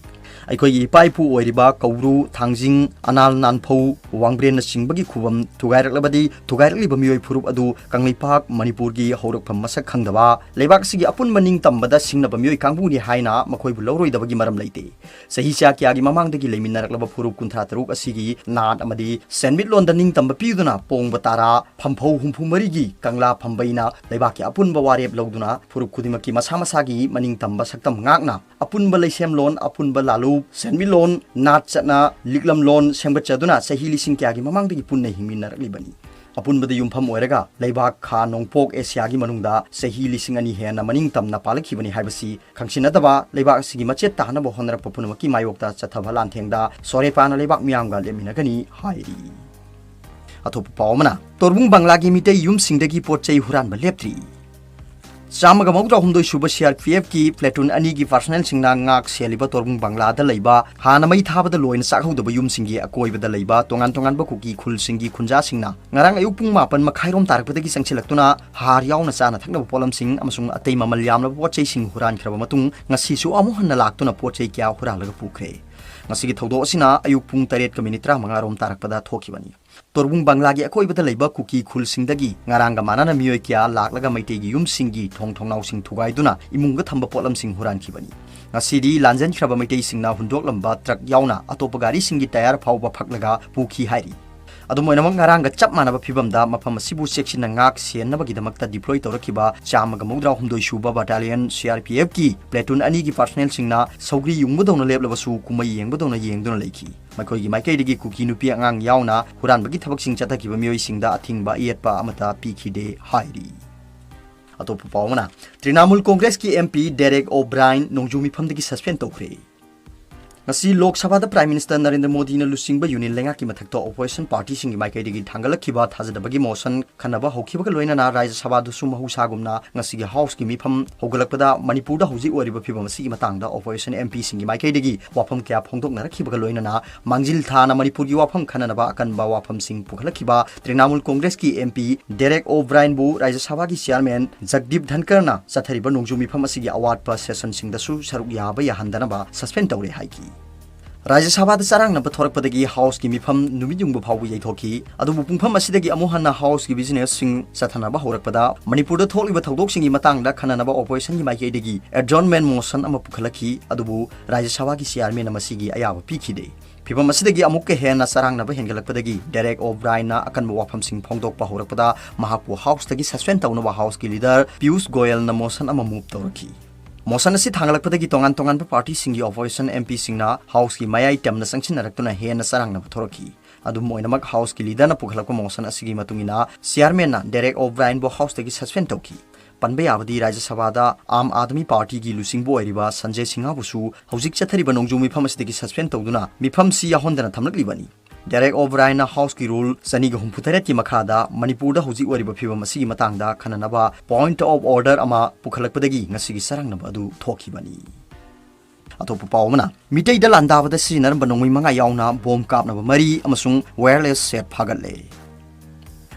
ꯑꯩꯈꯣꯏꯒꯤ ꯏꯄꯥ ꯏꯄꯨ ꯑꯣꯏꯔꯤꯕ ꯀꯧꯕ꯭ꯔꯨ, ꯊꯥꯡꯖꯤꯡ, ꯑꯅꯥꯜ ꯅꯥꯟꯐꯧ, ꯋꯥꯡꯕ꯭ꯔꯦꯟꯅꯆꯤꯡꯕꯒꯤ ꯈꯨꯕꯝ ꯊꯨꯒꯥꯏꯔꯛꯂꯕꯗꯤ ꯊꯨꯒꯥꯏꯔꯛꯂꯤꯕ ꯃꯤꯑꯣꯏ ꯐꯨꯔꯨꯞ ꯑꯗꯨ ꯀꯪꯂꯩꯄꯥꯛ ꯃꯅꯤꯄꯨꯔꯒꯤ ꯍꯧꯔꯛꯐꯝ ꯃꯁꯛ ꯈꯪꯗꯕ ꯂꯩꯕꯥꯛ ꯑꯁꯤꯒꯤ ꯑꯄꯨꯟꯕ ꯅꯤꯡꯇꯝꯕꯗ ꯁꯤꯡꯅꯕ ꯃꯤꯑꯣꯏ ꯀꯥꯡꯕꯨꯅꯤ ꯍꯥꯏꯅ ꯃꯈꯣꯏꯕꯨ ꯂꯧꯔꯣꯏꯗꯕꯒꯤ ꯃꯔꯝ ꯂꯩꯇꯦ꯫ ꯆꯍꯤ ꯆꯥ ꯀꯌꯥꯒꯤ ꯃꯃꯥꯡꯗꯒꯤ ꯂꯩꯃꯤꯟꯅꯔꯛꯂꯕ ꯐꯨꯔꯨꯞ ꯀꯨꯟꯊ꯭ꯔꯥ ꯇꯔꯨꯛ ꯑꯁꯤꯒꯤ ꯅꯥꯠ ꯑꯃꯗꯤ ꯁꯦꯟꯃꯤꯠꯂꯣꯟꯗ ꯅꯤꯡꯇꯝꯕ ꯄꯤꯗꯨꯅ ꯄꯣꯡꯕ ꯇꯔꯥ, ꯐꯝꯐꯧ ꯍꯨꯝꯐꯨ ꯃꯔꯤꯒꯤ ꯀꯪꯂꯥ ꯐꯝꯕꯩꯅ ꯂꯩꯕꯥꯛꯀꯤ ꯑꯄꯨꯟꯕ ꯋꯥꯔꯦꯞ ꯂꯧꯗꯨꯅ ꯐꯨꯔꯨꯞ ꯈꯨꯗꯤꯡꯃꯛꯀꯤ ꯃꯁꯥ ꯃꯁꯥꯒꯤ ꯃꯅꯤꯡꯇꯝꯕ ꯁꯛꯇꯝ ꯉꯥꯛꯅ ꯑꯄꯨꯟꯕ ꯂꯩꯁꯦꯝꯂꯣꯟ, ꯑꯄꯨꯟꯕ ꯂꯥꯂꯨꯞ, ꯁꯦꯟꯃꯤꯠꯂꯣꯟ, ꯅꯥꯠ ꯆꯠꯅ, ꯂꯤꯛꯂꯝꯂꯣꯟ ꯁꯦꯝꯒꯠꯆꯗꯨꯅ ꯆꯍꯤ ꯂꯤꯁꯤꯡ ꯀꯌꯥꯒꯤ ꯃꯃꯥꯡꯗꯒꯤ ꯄꯨꯟꯅ ꯍꯤꯡꯃꯤꯟꯅꯔꯛꯂꯤꯕꯅꯤ꯫ ꯑꯄꯨꯟꯕꯗ ꯌꯨꯝꯐꯝ ꯑꯣꯏꯔꯒ ꯂꯩꯕꯥꯛ ꯈꯥ ꯅꯣꯡꯄꯣꯛ ꯑꯦꯁꯤꯌꯥꯒꯤ ꯃꯅꯨꯡꯗ ꯆꯍꯤ ꯂꯤꯁꯤꯡ ꯑꯅꯤ ꯍꯦꯟꯅ ꯃꯅꯤꯡ ꯇꯝꯅ ꯄꯥꯜꯂꯛꯈꯤꯕꯅꯤ ꯍꯥꯏꯕꯁꯤ ꯈꯪꯁꯤꯟꯅꯗꯕ ꯂꯩꯕꯥꯛ ꯑꯁꯤꯒꯤ ꯃꯆꯦꯠ ꯇꯥꯅꯕ ꯍꯣꯠꯅꯔꯛꯄ ꯄꯨꯝꯅꯃꯛꯀꯤ ꯃꯥꯌꯣꯛꯇ ꯆꯠꯊꯕ ꯂꯥꯟꯊꯦꯡꯗ ꯁꯣꯔꯦꯄꯥꯅ ꯂꯩꯕꯥꯛ ꯃꯤꯌꯥꯝꯒ ꯂꯦꯞꯃꯤꯟꯅꯒꯅꯤ ꯍꯥꯏꯔꯤ꯫ ꯑꯇꯣꯞꯄ ꯄꯥꯎ ꯑꯃꯅ, ꯇꯣꯔꯕꯨꯡ ꯕꯪꯂꯥꯒꯤ ꯃꯤꯇꯩ ꯌꯨꯝꯁꯤꯡꯗꯒꯤ ꯄꯣꯠ ꯆꯩ ꯍꯨꯔꯥꯟꯕ ꯂꯦꯞꯇ꯭ꯔꯤ꯫ ꯆꯥꯝꯃꯒ ꯃꯧꯗ꯭ꯔꯥ ꯍꯨꯝꯗꯣꯏ ꯁꯨꯕ ꯁꯤ ꯑꯥꯔ ꯄꯤ ꯑꯦꯐꯀꯤ ꯄ꯭ꯂꯦꯇꯨꯟ ꯑꯅꯤꯒꯤ ꯄꯥꯔꯁꯅꯦꯜꯁꯤꯡꯅ ꯉꯥꯛ ꯁꯦꯜꯂꯤꯕ ꯇꯣꯔꯕꯨꯡ ꯕꯪꯂꯥꯗ ꯂꯩꯕ ꯍꯥꯟꯅ ꯃꯩ ꯊꯥꯕꯗ ꯂꯣꯏꯅ ꯆꯥꯛꯍꯧꯗꯕ ꯌꯨꯝꯁꯤꯡꯒꯤ ꯑꯀꯣꯏꯕꯗ ꯂꯩꯕ ꯇꯣꯉꯥꯟ ꯇꯣꯉꯥꯟꯕ ꯀꯨꯀꯤ ꯈꯨꯜꯁꯤꯡꯒꯤ ꯈꯨꯟꯖꯥꯁꯤꯡꯅ ꯉꯔꯥꯡ ꯑꯌꯨꯛ ꯄꯨꯡ ꯃꯥꯄꯟ ꯃꯈꯥꯏꯔꯣꯝ ꯇꯥꯔꯛꯄꯗꯒꯤ ꯆꯪꯁꯤꯜꯂꯛꯇꯨꯅ ꯍꯥꯔ ꯌꯥꯎꯅ ꯆꯥꯅ ꯊꯛꯅꯕ ꯄꯣꯠꯂꯝꯁꯤꯡ ꯑꯃꯁꯨꯡ ꯑꯇꯩ ꯃꯃꯜ ꯌꯥꯝꯂꯕ ꯄꯣꯠ ꯆꯩꯁꯤꯡ ꯍꯨꯔꯥꯟꯈ꯭ꯔꯕ ꯃꯇꯨꯡ ꯉꯁꯤꯁꯨ ꯑꯃꯨꯛ ꯍꯟꯅ ꯂꯥꯛꯇꯨꯅ ꯄꯣꯠ ꯆꯩ ꯀꯌꯥ ꯍꯨꯔꯥꯜꯂꯒ ꯄꯨꯈ꯭ꯔꯦ꯫ ꯉꯁꯤꯒꯤ ꯊꯧꯗꯣꯛ ꯑꯁꯤꯅ ꯑꯌꯨꯛ ꯄꯨꯡ ꯇꯔꯦꯠꯀ ꯃꯤꯅꯤꯠ ꯇꯔꯥꯃꯉꯥꯔꯣꯝ ꯇꯥꯔꯛꯄꯗ ꯊꯣꯛꯈꯤꯕꯅꯤ꯫ ꯇꯣꯔꯕꯨꯡ ꯕꯪꯂꯥꯒꯤ ꯑꯀꯣꯏꯕꯗ ꯂꯩꯕ ꯀꯨꯀꯤ ꯈꯨꯜꯁꯤꯡꯗꯒꯤ ꯉꯔꯥꯡꯒ ꯃꯥꯟꯅꯅ ꯃꯤꯑꯣꯏ ꯀꯌꯥ ꯂꯥꯛꯂꯒ ꯃꯩꯇꯩꯒꯤ ꯌꯨꯝꯁꯤꯡꯒꯤ ꯊꯣꯡ ꯊꯣꯡꯅꯥꯎꯁꯤꯡ ꯊꯨꯒꯥꯏꯗꯨꯅ ꯏꯃꯨꯡꯗ ꯊꯝꯕ ꯄꯣꯠꯂꯝꯁꯤꯡ ꯍꯨꯔꯥꯟꯈꯤꯕꯅꯤ꯫ ꯉꯁꯤꯗꯤ ꯂꯥꯟꯖꯦꯟꯈ꯭ꯔꯕ ꯃꯩꯇꯩꯁꯤꯡꯅ ꯍꯨꯟꯗꯣꯛꯂꯝꯕ ꯇ꯭ꯔꯛ ꯌꯥꯎꯅ ꯑꯇꯣꯞꯄ ꯒꯥꯔꯤꯁꯤꯡꯒꯤ ꯇꯌꯥꯔ ꯐꯥꯎꯕ ꯐꯛꯂꯒ ꯄꯨꯈꯤ ꯍꯥꯏꯔꯤ꯫ ꯑꯗꯨꯝ ꯑꯣꯏꯅꯃꯛ, ꯉꯔꯥꯡꯒ ꯆꯞ ꯃꯥꯟꯅꯕ ꯐꯤꯕꯝꯗ ꯃꯐꯝ ꯑꯁꯤꯕꯨ ꯆꯦꯛꯁꯤꯟꯅ ꯉꯥꯛ ꯁꯦꯟꯅꯕꯒꯤꯗꯃꯛꯇ deploy ꯇꯧꯔꯛꯈꯤꯕ ꯆꯥꯝꯃꯒ ꯃꯧꯗ꯭ꯔꯥ ꯍꯨꯝꯗꯣꯏ ꯁꯨꯕ battalion C R P F ꯀꯤ platoon ꯑꯅꯤꯒꯤ personnel ꯁꯤꯡꯅ ꯁꯧꯒ꯭ꯔꯤ ꯌꯨꯡꯕꯗꯧꯅ ꯂꯦꯞꯂꯕꯁꯨ ꯀꯨꯝꯍꯩ ꯌꯦꯡꯕꯗꯧꯅ ꯌꯦꯡꯗꯨꯅ ꯂꯩꯈꯤ꯫ ꯃꯈꯣꯏꯒꯤ ꯃꯥꯏꯀꯩꯗꯒꯤ ꯀꯨꯀꯤ ꯅꯨꯄꯤ ꯑꯉꯥꯡ ꯌꯥꯎꯅ ꯍꯨꯔꯥꯟꯕꯒꯤ ꯊꯕꯛꯁꯤꯡ ꯆꯠꯊꯈꯤꯕ ꯃꯤꯑꯣꯏꯁꯤꯡꯗ ꯑꯊꯤꯡꯕ ꯑꯌꯦꯠꯄ ꯑꯃꯠꯇ ꯄꯤꯈꯤꯗꯦ ꯍꯥꯏꯔꯤ꯫ ꯑꯇꯣꯞꯄ ꯄꯥꯎ ꯑꯃꯅ, Trinamool ꯀꯣꯡꯒ꯭ꯔꯦꯁꯀꯤ M P Derek O'Brien ꯅꯣꯡꯖꯨ ꯃꯤꯐꯝꯗꯒꯤ suspend ꯇꯧꯈ꯭ꯔꯦ꯫ ꯉꯁꯤ ꯂꯣꯛ ꯁꯚꯥꯗ Prime Minister ꯅꯔꯦꯟꯗ꯭ꯔ ꯃꯣꯗꯤꯅ ꯂꯨꯆꯤꯡꯕ Union ꯂꯩꯉꯥꯛꯀꯤ ꯃꯊꯛꯇ opposition party ꯁꯤꯡꯒꯤ ꯃꯥꯏꯀꯩꯗꯒꯤ ꯊꯥꯡꯒꯠꯂꯛꯈꯤꯕ ꯊꯥꯖꯗꯕꯒꯤ motion ꯈꯟꯅꯕ ꯍꯧꯈꯤꯕꯒ ꯂꯣꯏꯅꯅ ꯔꯥꯖ꯭ꯌ ꯁꯚꯥꯗꯁꯨ ꯃꯍꯧꯁꯥꯒꯨꯝꯅ ꯉꯁꯤꯒꯤ House ꯀꯤ ꯃꯤꯐꯝ ꯍꯧꯒꯠꯂꯛꯄꯗ ꯃꯅꯤꯄꯨꯔꯗ ꯍꯧꯖꯤꯛ ꯑꯣꯏꯔꯤꯕ ꯐꯤꯕꯝ ꯑꯁꯤꯒꯤ ꯃꯇꯥꯡꯗ opposition M P ꯁꯤꯡꯒꯤ ꯃꯥꯏꯀꯩꯗꯒꯤ ꯋꯥꯐꯝ ꯀꯌꯥ ꯐꯣꯡꯗꯣꯛꯅꯔꯛꯈꯤꯕꯒ ꯂꯣꯏꯅꯅ ꯃꯥꯡꯖꯤꯜ ꯊꯥꯅ ꯃꯅꯤꯄꯨꯔꯒꯤ ꯋꯥꯐꯝ ꯈꯟꯅꯅꯕ ꯑꯀꯟꯕ ꯋꯥꯐꯝꯁꯤꯡ ꯄꯨꯈꯠꯂꯛꯈꯤꯕ Trinamool ꯀꯣꯡꯒ꯭ꯔꯦꯁꯀꯤ M P Derek O'Brien ꯕꯨ ꯔꯥꯖ꯭ꯌ ꯁꯚꯥꯒꯤ chairman ꯖꯒꯗꯤꯞ ꯙꯟꯀꯔꯅ ꯆꯠꯊꯔꯤꯕ ꯅꯣꯡꯖꯨ ꯃꯤꯐꯝ ꯑꯁꯤꯒꯤ ꯑꯋꯥꯠꯄ session ꯁꯤꯡꯗꯁꯨ ꯁꯔꯨꯛ ꯌꯥꯕ ꯌꯥꯍꯟꯗꯅꯕ suspend ꯇꯧꯔꯦ ꯍꯥꯏꯈꯤ꯫ ꯔꯥꯖ꯭ꯌ ꯁꯚꯥꯗ ꯆꯔꯥꯡꯅꯕ ꯊꯣꯔꯛꯄꯗꯒꯤ House ꯀꯤ ꯃꯤꯐꯝ ꯅꯨꯃꯤꯠ ꯌꯨꯡꯕ ꯐꯥꯎꯕ ꯌꯩꯊꯣꯛꯈꯤ꯫ ꯑꯗꯨꯕꯨ ꯄꯨꯡꯐꯝ ꯑꯁꯤꯗꯒꯤ ꯑꯃꯨꯛ ꯍꯟꯅ House ꯀꯤ business ꯁꯤꯡ ꯆꯠꯊꯅꯕ ꯍꯧꯔꯛꯄꯗ ꯃꯅꯤꯄꯨꯔꯗ ꯊꯣꯛꯂꯤꯕ ꯊꯧꯗꯣꯛꯁꯤꯡꯒꯤ ꯃꯇꯥꯡꯗ ꯈꯟꯅꯅꯕ opposition ꯒꯤ ꯃꯥꯏꯀꯩꯗꯒꯤ adjournment motion ꯑꯃ ꯄꯨꯈꯠꯂꯛꯈꯤ꯫ ꯑꯗꯨꯕꯨ ꯔꯥꯖ꯭ꯌ ꯁꯚꯥꯒꯤ chairman ꯅ ꯃꯁꯤꯒꯤ ꯑꯌꯥꯕ ꯄꯤꯈꯤꯗꯦ꯫ ꯐꯤꯚꯝ ꯑꯁꯤꯗꯒꯤ ꯑꯃꯨꯛꯀ ꯍꯦꯟꯅ ꯆꯔꯥꯡꯅꯕ ꯍꯦꯟꯒꯠꯂꯛꯄꯗꯒꯤ Derek O'Brien ꯅ ꯑꯀꯟꯕ ꯋꯥꯐꯝꯁꯤꯡ ꯐꯣꯡꯗꯣꯛꯄ ꯍꯧꯔꯛꯄꯗ ꯃꯍꯥꯛꯄꯨ House ꯇꯒꯤ suspend ꯇꯧꯅꯕ House ꯀꯤ leader ꯄꯤꯌꯨꯁ ꯒꯣꯌꯜꯅ motion ꯑꯃ move ꯇꯧꯔꯛꯈꯤ꯫ Motion ꯑꯁꯤ ꯊꯥꯡꯒꯠꯂꯛꯄꯗꯒꯤ ꯇꯣꯉꯥꯟ ꯇꯣꯉꯥꯟꯕ party ꯁꯤꯡꯒꯤ opposition M P ꯁꯤꯡꯅ House ꯀꯤ ꯃꯌꯥꯏ ꯇꯝꯅ ꯆꯪꯁꯤꯟꯅꯔꯛꯇꯨꯅ ꯍꯦꯟꯅ ꯆꯔꯥꯡꯅꯕ ꯊꯣꯔꯛꯈꯤ꯫ ꯑꯗꯨꯝ ꯑꯣꯏꯅꯃꯛ, House ꯀꯤ leader ꯅ ꯄꯨꯈꯠꯂꯛꯄ motion ꯑꯁꯤꯒꯤ ꯃꯇꯨꯡ ꯏꯟꯅ chairman ꯅ Derek O'Brien ꯕꯨ House ꯇꯒꯤ suspend ꯇꯧꯈꯤ꯫ ꯄꯟꯕ ꯌꯥꯕꯗꯤ, ꯔꯥꯖ꯭ꯌ ꯁꯚꯥꯗ ꯑꯥꯝ ꯑꯥꯗꯃꯤ party ꯒꯤ ꯂꯨꯆꯤꯡꯕ ꯑꯣꯏꯔꯤꯕ ꯁꯟꯖꯦ ꯁꯤꯡꯍꯕꯨꯁꯨ ꯍꯧꯖꯤꯛ ꯆꯠꯊꯔꯤꯕ ꯅꯣꯡꯖꯨ ꯃꯤꯐꯝ ꯑꯁꯤꯗꯒꯤ suspend ꯇꯧꯗꯨꯅ ꯃꯤꯐꯝꯁꯤ ꯌꯥꯎꯍꯟꯗꯅ ꯊꯝꯂꯛꯂꯤꯕꯅꯤ꯫ Derek O'Brien ꯅ House ꯀꯤ rule ꯆꯅꯤꯒ ꯍꯨꯝꯐꯨ ꯇꯔꯦꯠ ꯀꯤ ꯃꯈꯥꯗ ꯃꯅꯤꯄꯨꯔꯗ ꯍꯧꯖꯤꯛ ꯑꯣꯏꯔꯤꯕ ꯐꯤꯚꯝ ꯑꯁꯤꯒꯤ ꯃꯇꯥꯡꯗ ꯈꯟꯅꯅꯕ point of order ꯑꯃ ꯄꯨꯈꯠꯂꯛꯄꯗꯒꯤ ꯉꯁꯤꯒꯤ ꯆꯔꯥꯡꯅꯕ ꯑꯗꯨ ꯊꯣꯛꯈꯤꯕꯅꯤ꯫ ꯑꯇꯣꯞꯄ ꯄꯥꯎ ꯑꯃꯅ, ꯃꯤꯇꯩꯗ ꯂꯥꯟꯗꯥꯕꯗ ꯁꯤꯖꯤꯟꯅꯔꯝꯕ ꯅꯣꯡꯃꯩ ꯃꯉꯥ ꯌꯥꯎꯅ bomb ꯀꯥꯞꯅꯕ ꯃꯔꯤ ꯑꯃꯁꯨꯡ wireless set ꯐꯥꯒꯠꯂꯦ꯫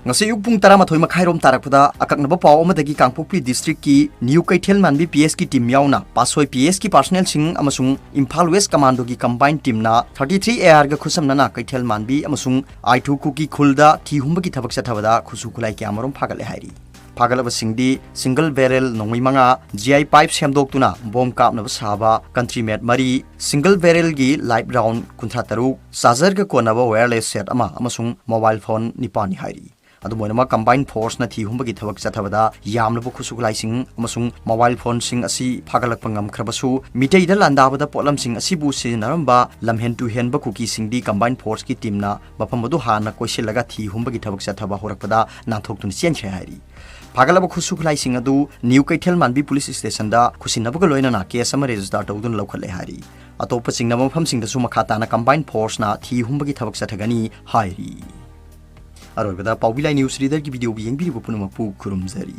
ꯉꯁꯤ ꯑꯌꯨꯛ ꯄꯨꯡ ꯇꯔꯥꯃꯥꯊꯣꯏ ꯃꯈꯥꯏꯔꯣꯝ ꯇꯥꯔꯛꯄꯗ ꯑꯀꯛꯅꯕ ꯄꯥꯎ ꯑꯃꯗꯒꯤ ꯀꯥꯡꯄꯣꯛꯄꯤ district ꯀꯤ New ꯀꯩꯊꯦꯜ ꯃꯥꯟꯕꯤ P S ꯀꯤ team ꯌꯥꯎꯅ ꯄꯥꯠꯁꯣꯏ P S ꯀꯤ personnel ꯁꯤꯡ ꯑꯃꯁꯨꯡ ꯏꯝꯐꯥꯜ West Commando ꯒꯤ combined team ꯅ thirty three A R ꯒ ꯈꯨꯠꯁꯝꯅꯅ ꯀꯩꯊꯦꯜ ꯃꯥꯟꯕꯤ ꯑꯃꯁꯨꯡ ꯑꯥꯏꯊꯨ ꯀꯨꯀꯤ ꯈꯨꯜꯗ ꯊꯤ ꯍꯨꯝꯕꯒꯤ ꯊꯕꯛ ꯆꯠꯊꯕꯗ ꯈꯨꯠꯁꯨ ꯈꯨꯠꯂꯥꯏ ꯀꯌꯥꯃꯔꯨꯝ ꯐꯥꯒꯠꯂꯦ ꯍꯥꯏꯔꯤ꯫ ꯐꯥꯒꯠꯂꯕꯁꯤꯡꯗꯤ single barrel ꯅꯣꯡꯃꯩ ꯃꯉꯥ, G I pipe ꯁꯦꯝꯗꯣꯛꯇꯨꯅ ꯕꯣꯝ ꯀꯥꯞꯅꯕ ꯁꯥꯕ country made ꯃꯔꯤ, single barrelꯒꯤ live round ꯀꯨꯟꯊ꯭ꯔꯥ ꯇꯔꯨꯛ, chargerꯒ ꯀꯣꯟꯅꯕ wireless set ꯑꯃ ꯑꯃꯁꯨꯡ mobile phone ꯅꯤꯄꯥꯟꯅꯤ ꯍꯥꯏꯔꯤ꯫ ꯑꯗꯨꯝ ꯑꯣꯏꯅꯃꯛ, combined forceꯅ ꯊꯤ ꯍꯨꯝꯕꯒꯤ ꯊꯕꯛ ꯆꯠꯊꯕꯗ ꯌꯥꯝꯂꯕ ꯈꯨꯠꯁꯨ ꯈꯨꯠꯂꯥꯏꯁꯤꯡ ꯑꯃꯁꯨꯡ mobile phoneꯁꯤꯡ ꯑꯁꯤ ꯐꯥꯒꯠꯂꯛꯄ ꯉꯝꯈ꯭ꯔꯕꯁꯨ, ꯃꯤꯇꯩꯗ ꯂꯥꯟꯗꯥꯕꯗ ꯄꯣꯠꯂꯝꯁꯤꯡ ꯑꯁꯤꯕꯨ ꯁꯤꯖꯤꯟꯅꯔꯝꯕ ꯂꯝꯍꯦꯟ ꯇꯨꯍꯦꯟꯕ ꯀꯨꯀꯤꯁꯤꯡꯗꯤ combined forceꯀꯤ teamꯅ ꯃꯐꯝ ꯑꯗꯨ ꯍꯥꯟꯅ ꯀꯣꯏꯁꯤꯜꯂꯒ ꯊꯤ ꯍꯨꯝꯕꯒꯤ ꯊꯕꯛ ꯆꯠꯊꯕ ꯍꯧꯔꯛꯄꯗ ꯅꯥꯟꯊꯣꯛꯇꯨꯅ ꯆꯦꯟꯈ꯭ꯔꯦ ꯍꯥꯏꯔꯤ꯫ ꯐꯥꯒꯠꯂꯕ ꯈꯨꯠꯁꯨ ꯈꯨꯠꯂꯥꯏꯁꯤꯡ ꯑꯗꯨ ꯅ꯭ꯌꯨ ꯀꯩꯊꯦꯜ ꯃꯥꯟꯕꯤ police stationꯗ ꯈꯨꯠꯁꯤꯟꯅꯕꯒ ꯂꯣꯏꯅꯅ case ꯑꯃ register ꯇꯧꯗꯨꯅ ꯂꯧꯈꯠꯂꯦ ꯍꯥꯏꯔꯤ꯫ ꯑꯇꯣꯞꯄ ꯆꯤꯡꯅꯕ ꯃꯐꯝꯁꯤꯡꯗꯁꯨ ꯃꯈꯥ ꯇꯥꯅ combined forceꯅ ꯊꯤ ꯍꯨꯝꯕꯒꯤ ꯊꯕꯛ ꯆꯠꯊꯒꯅꯤ ꯍꯥꯏꯔꯤ꯫ ꯑꯔꯣꯏꯕꯗ ꯄꯥꯎꯕꯤ ꯂꯥꯏ news readerꯒꯤ videoꯕꯨ ꯌꯦꯡꯕꯤꯔꯤꯕ ꯄꯨꯝꯅꯃꯛꯄꯨ ꯈꯨꯔꯨꯝꯖꯔꯤ꯫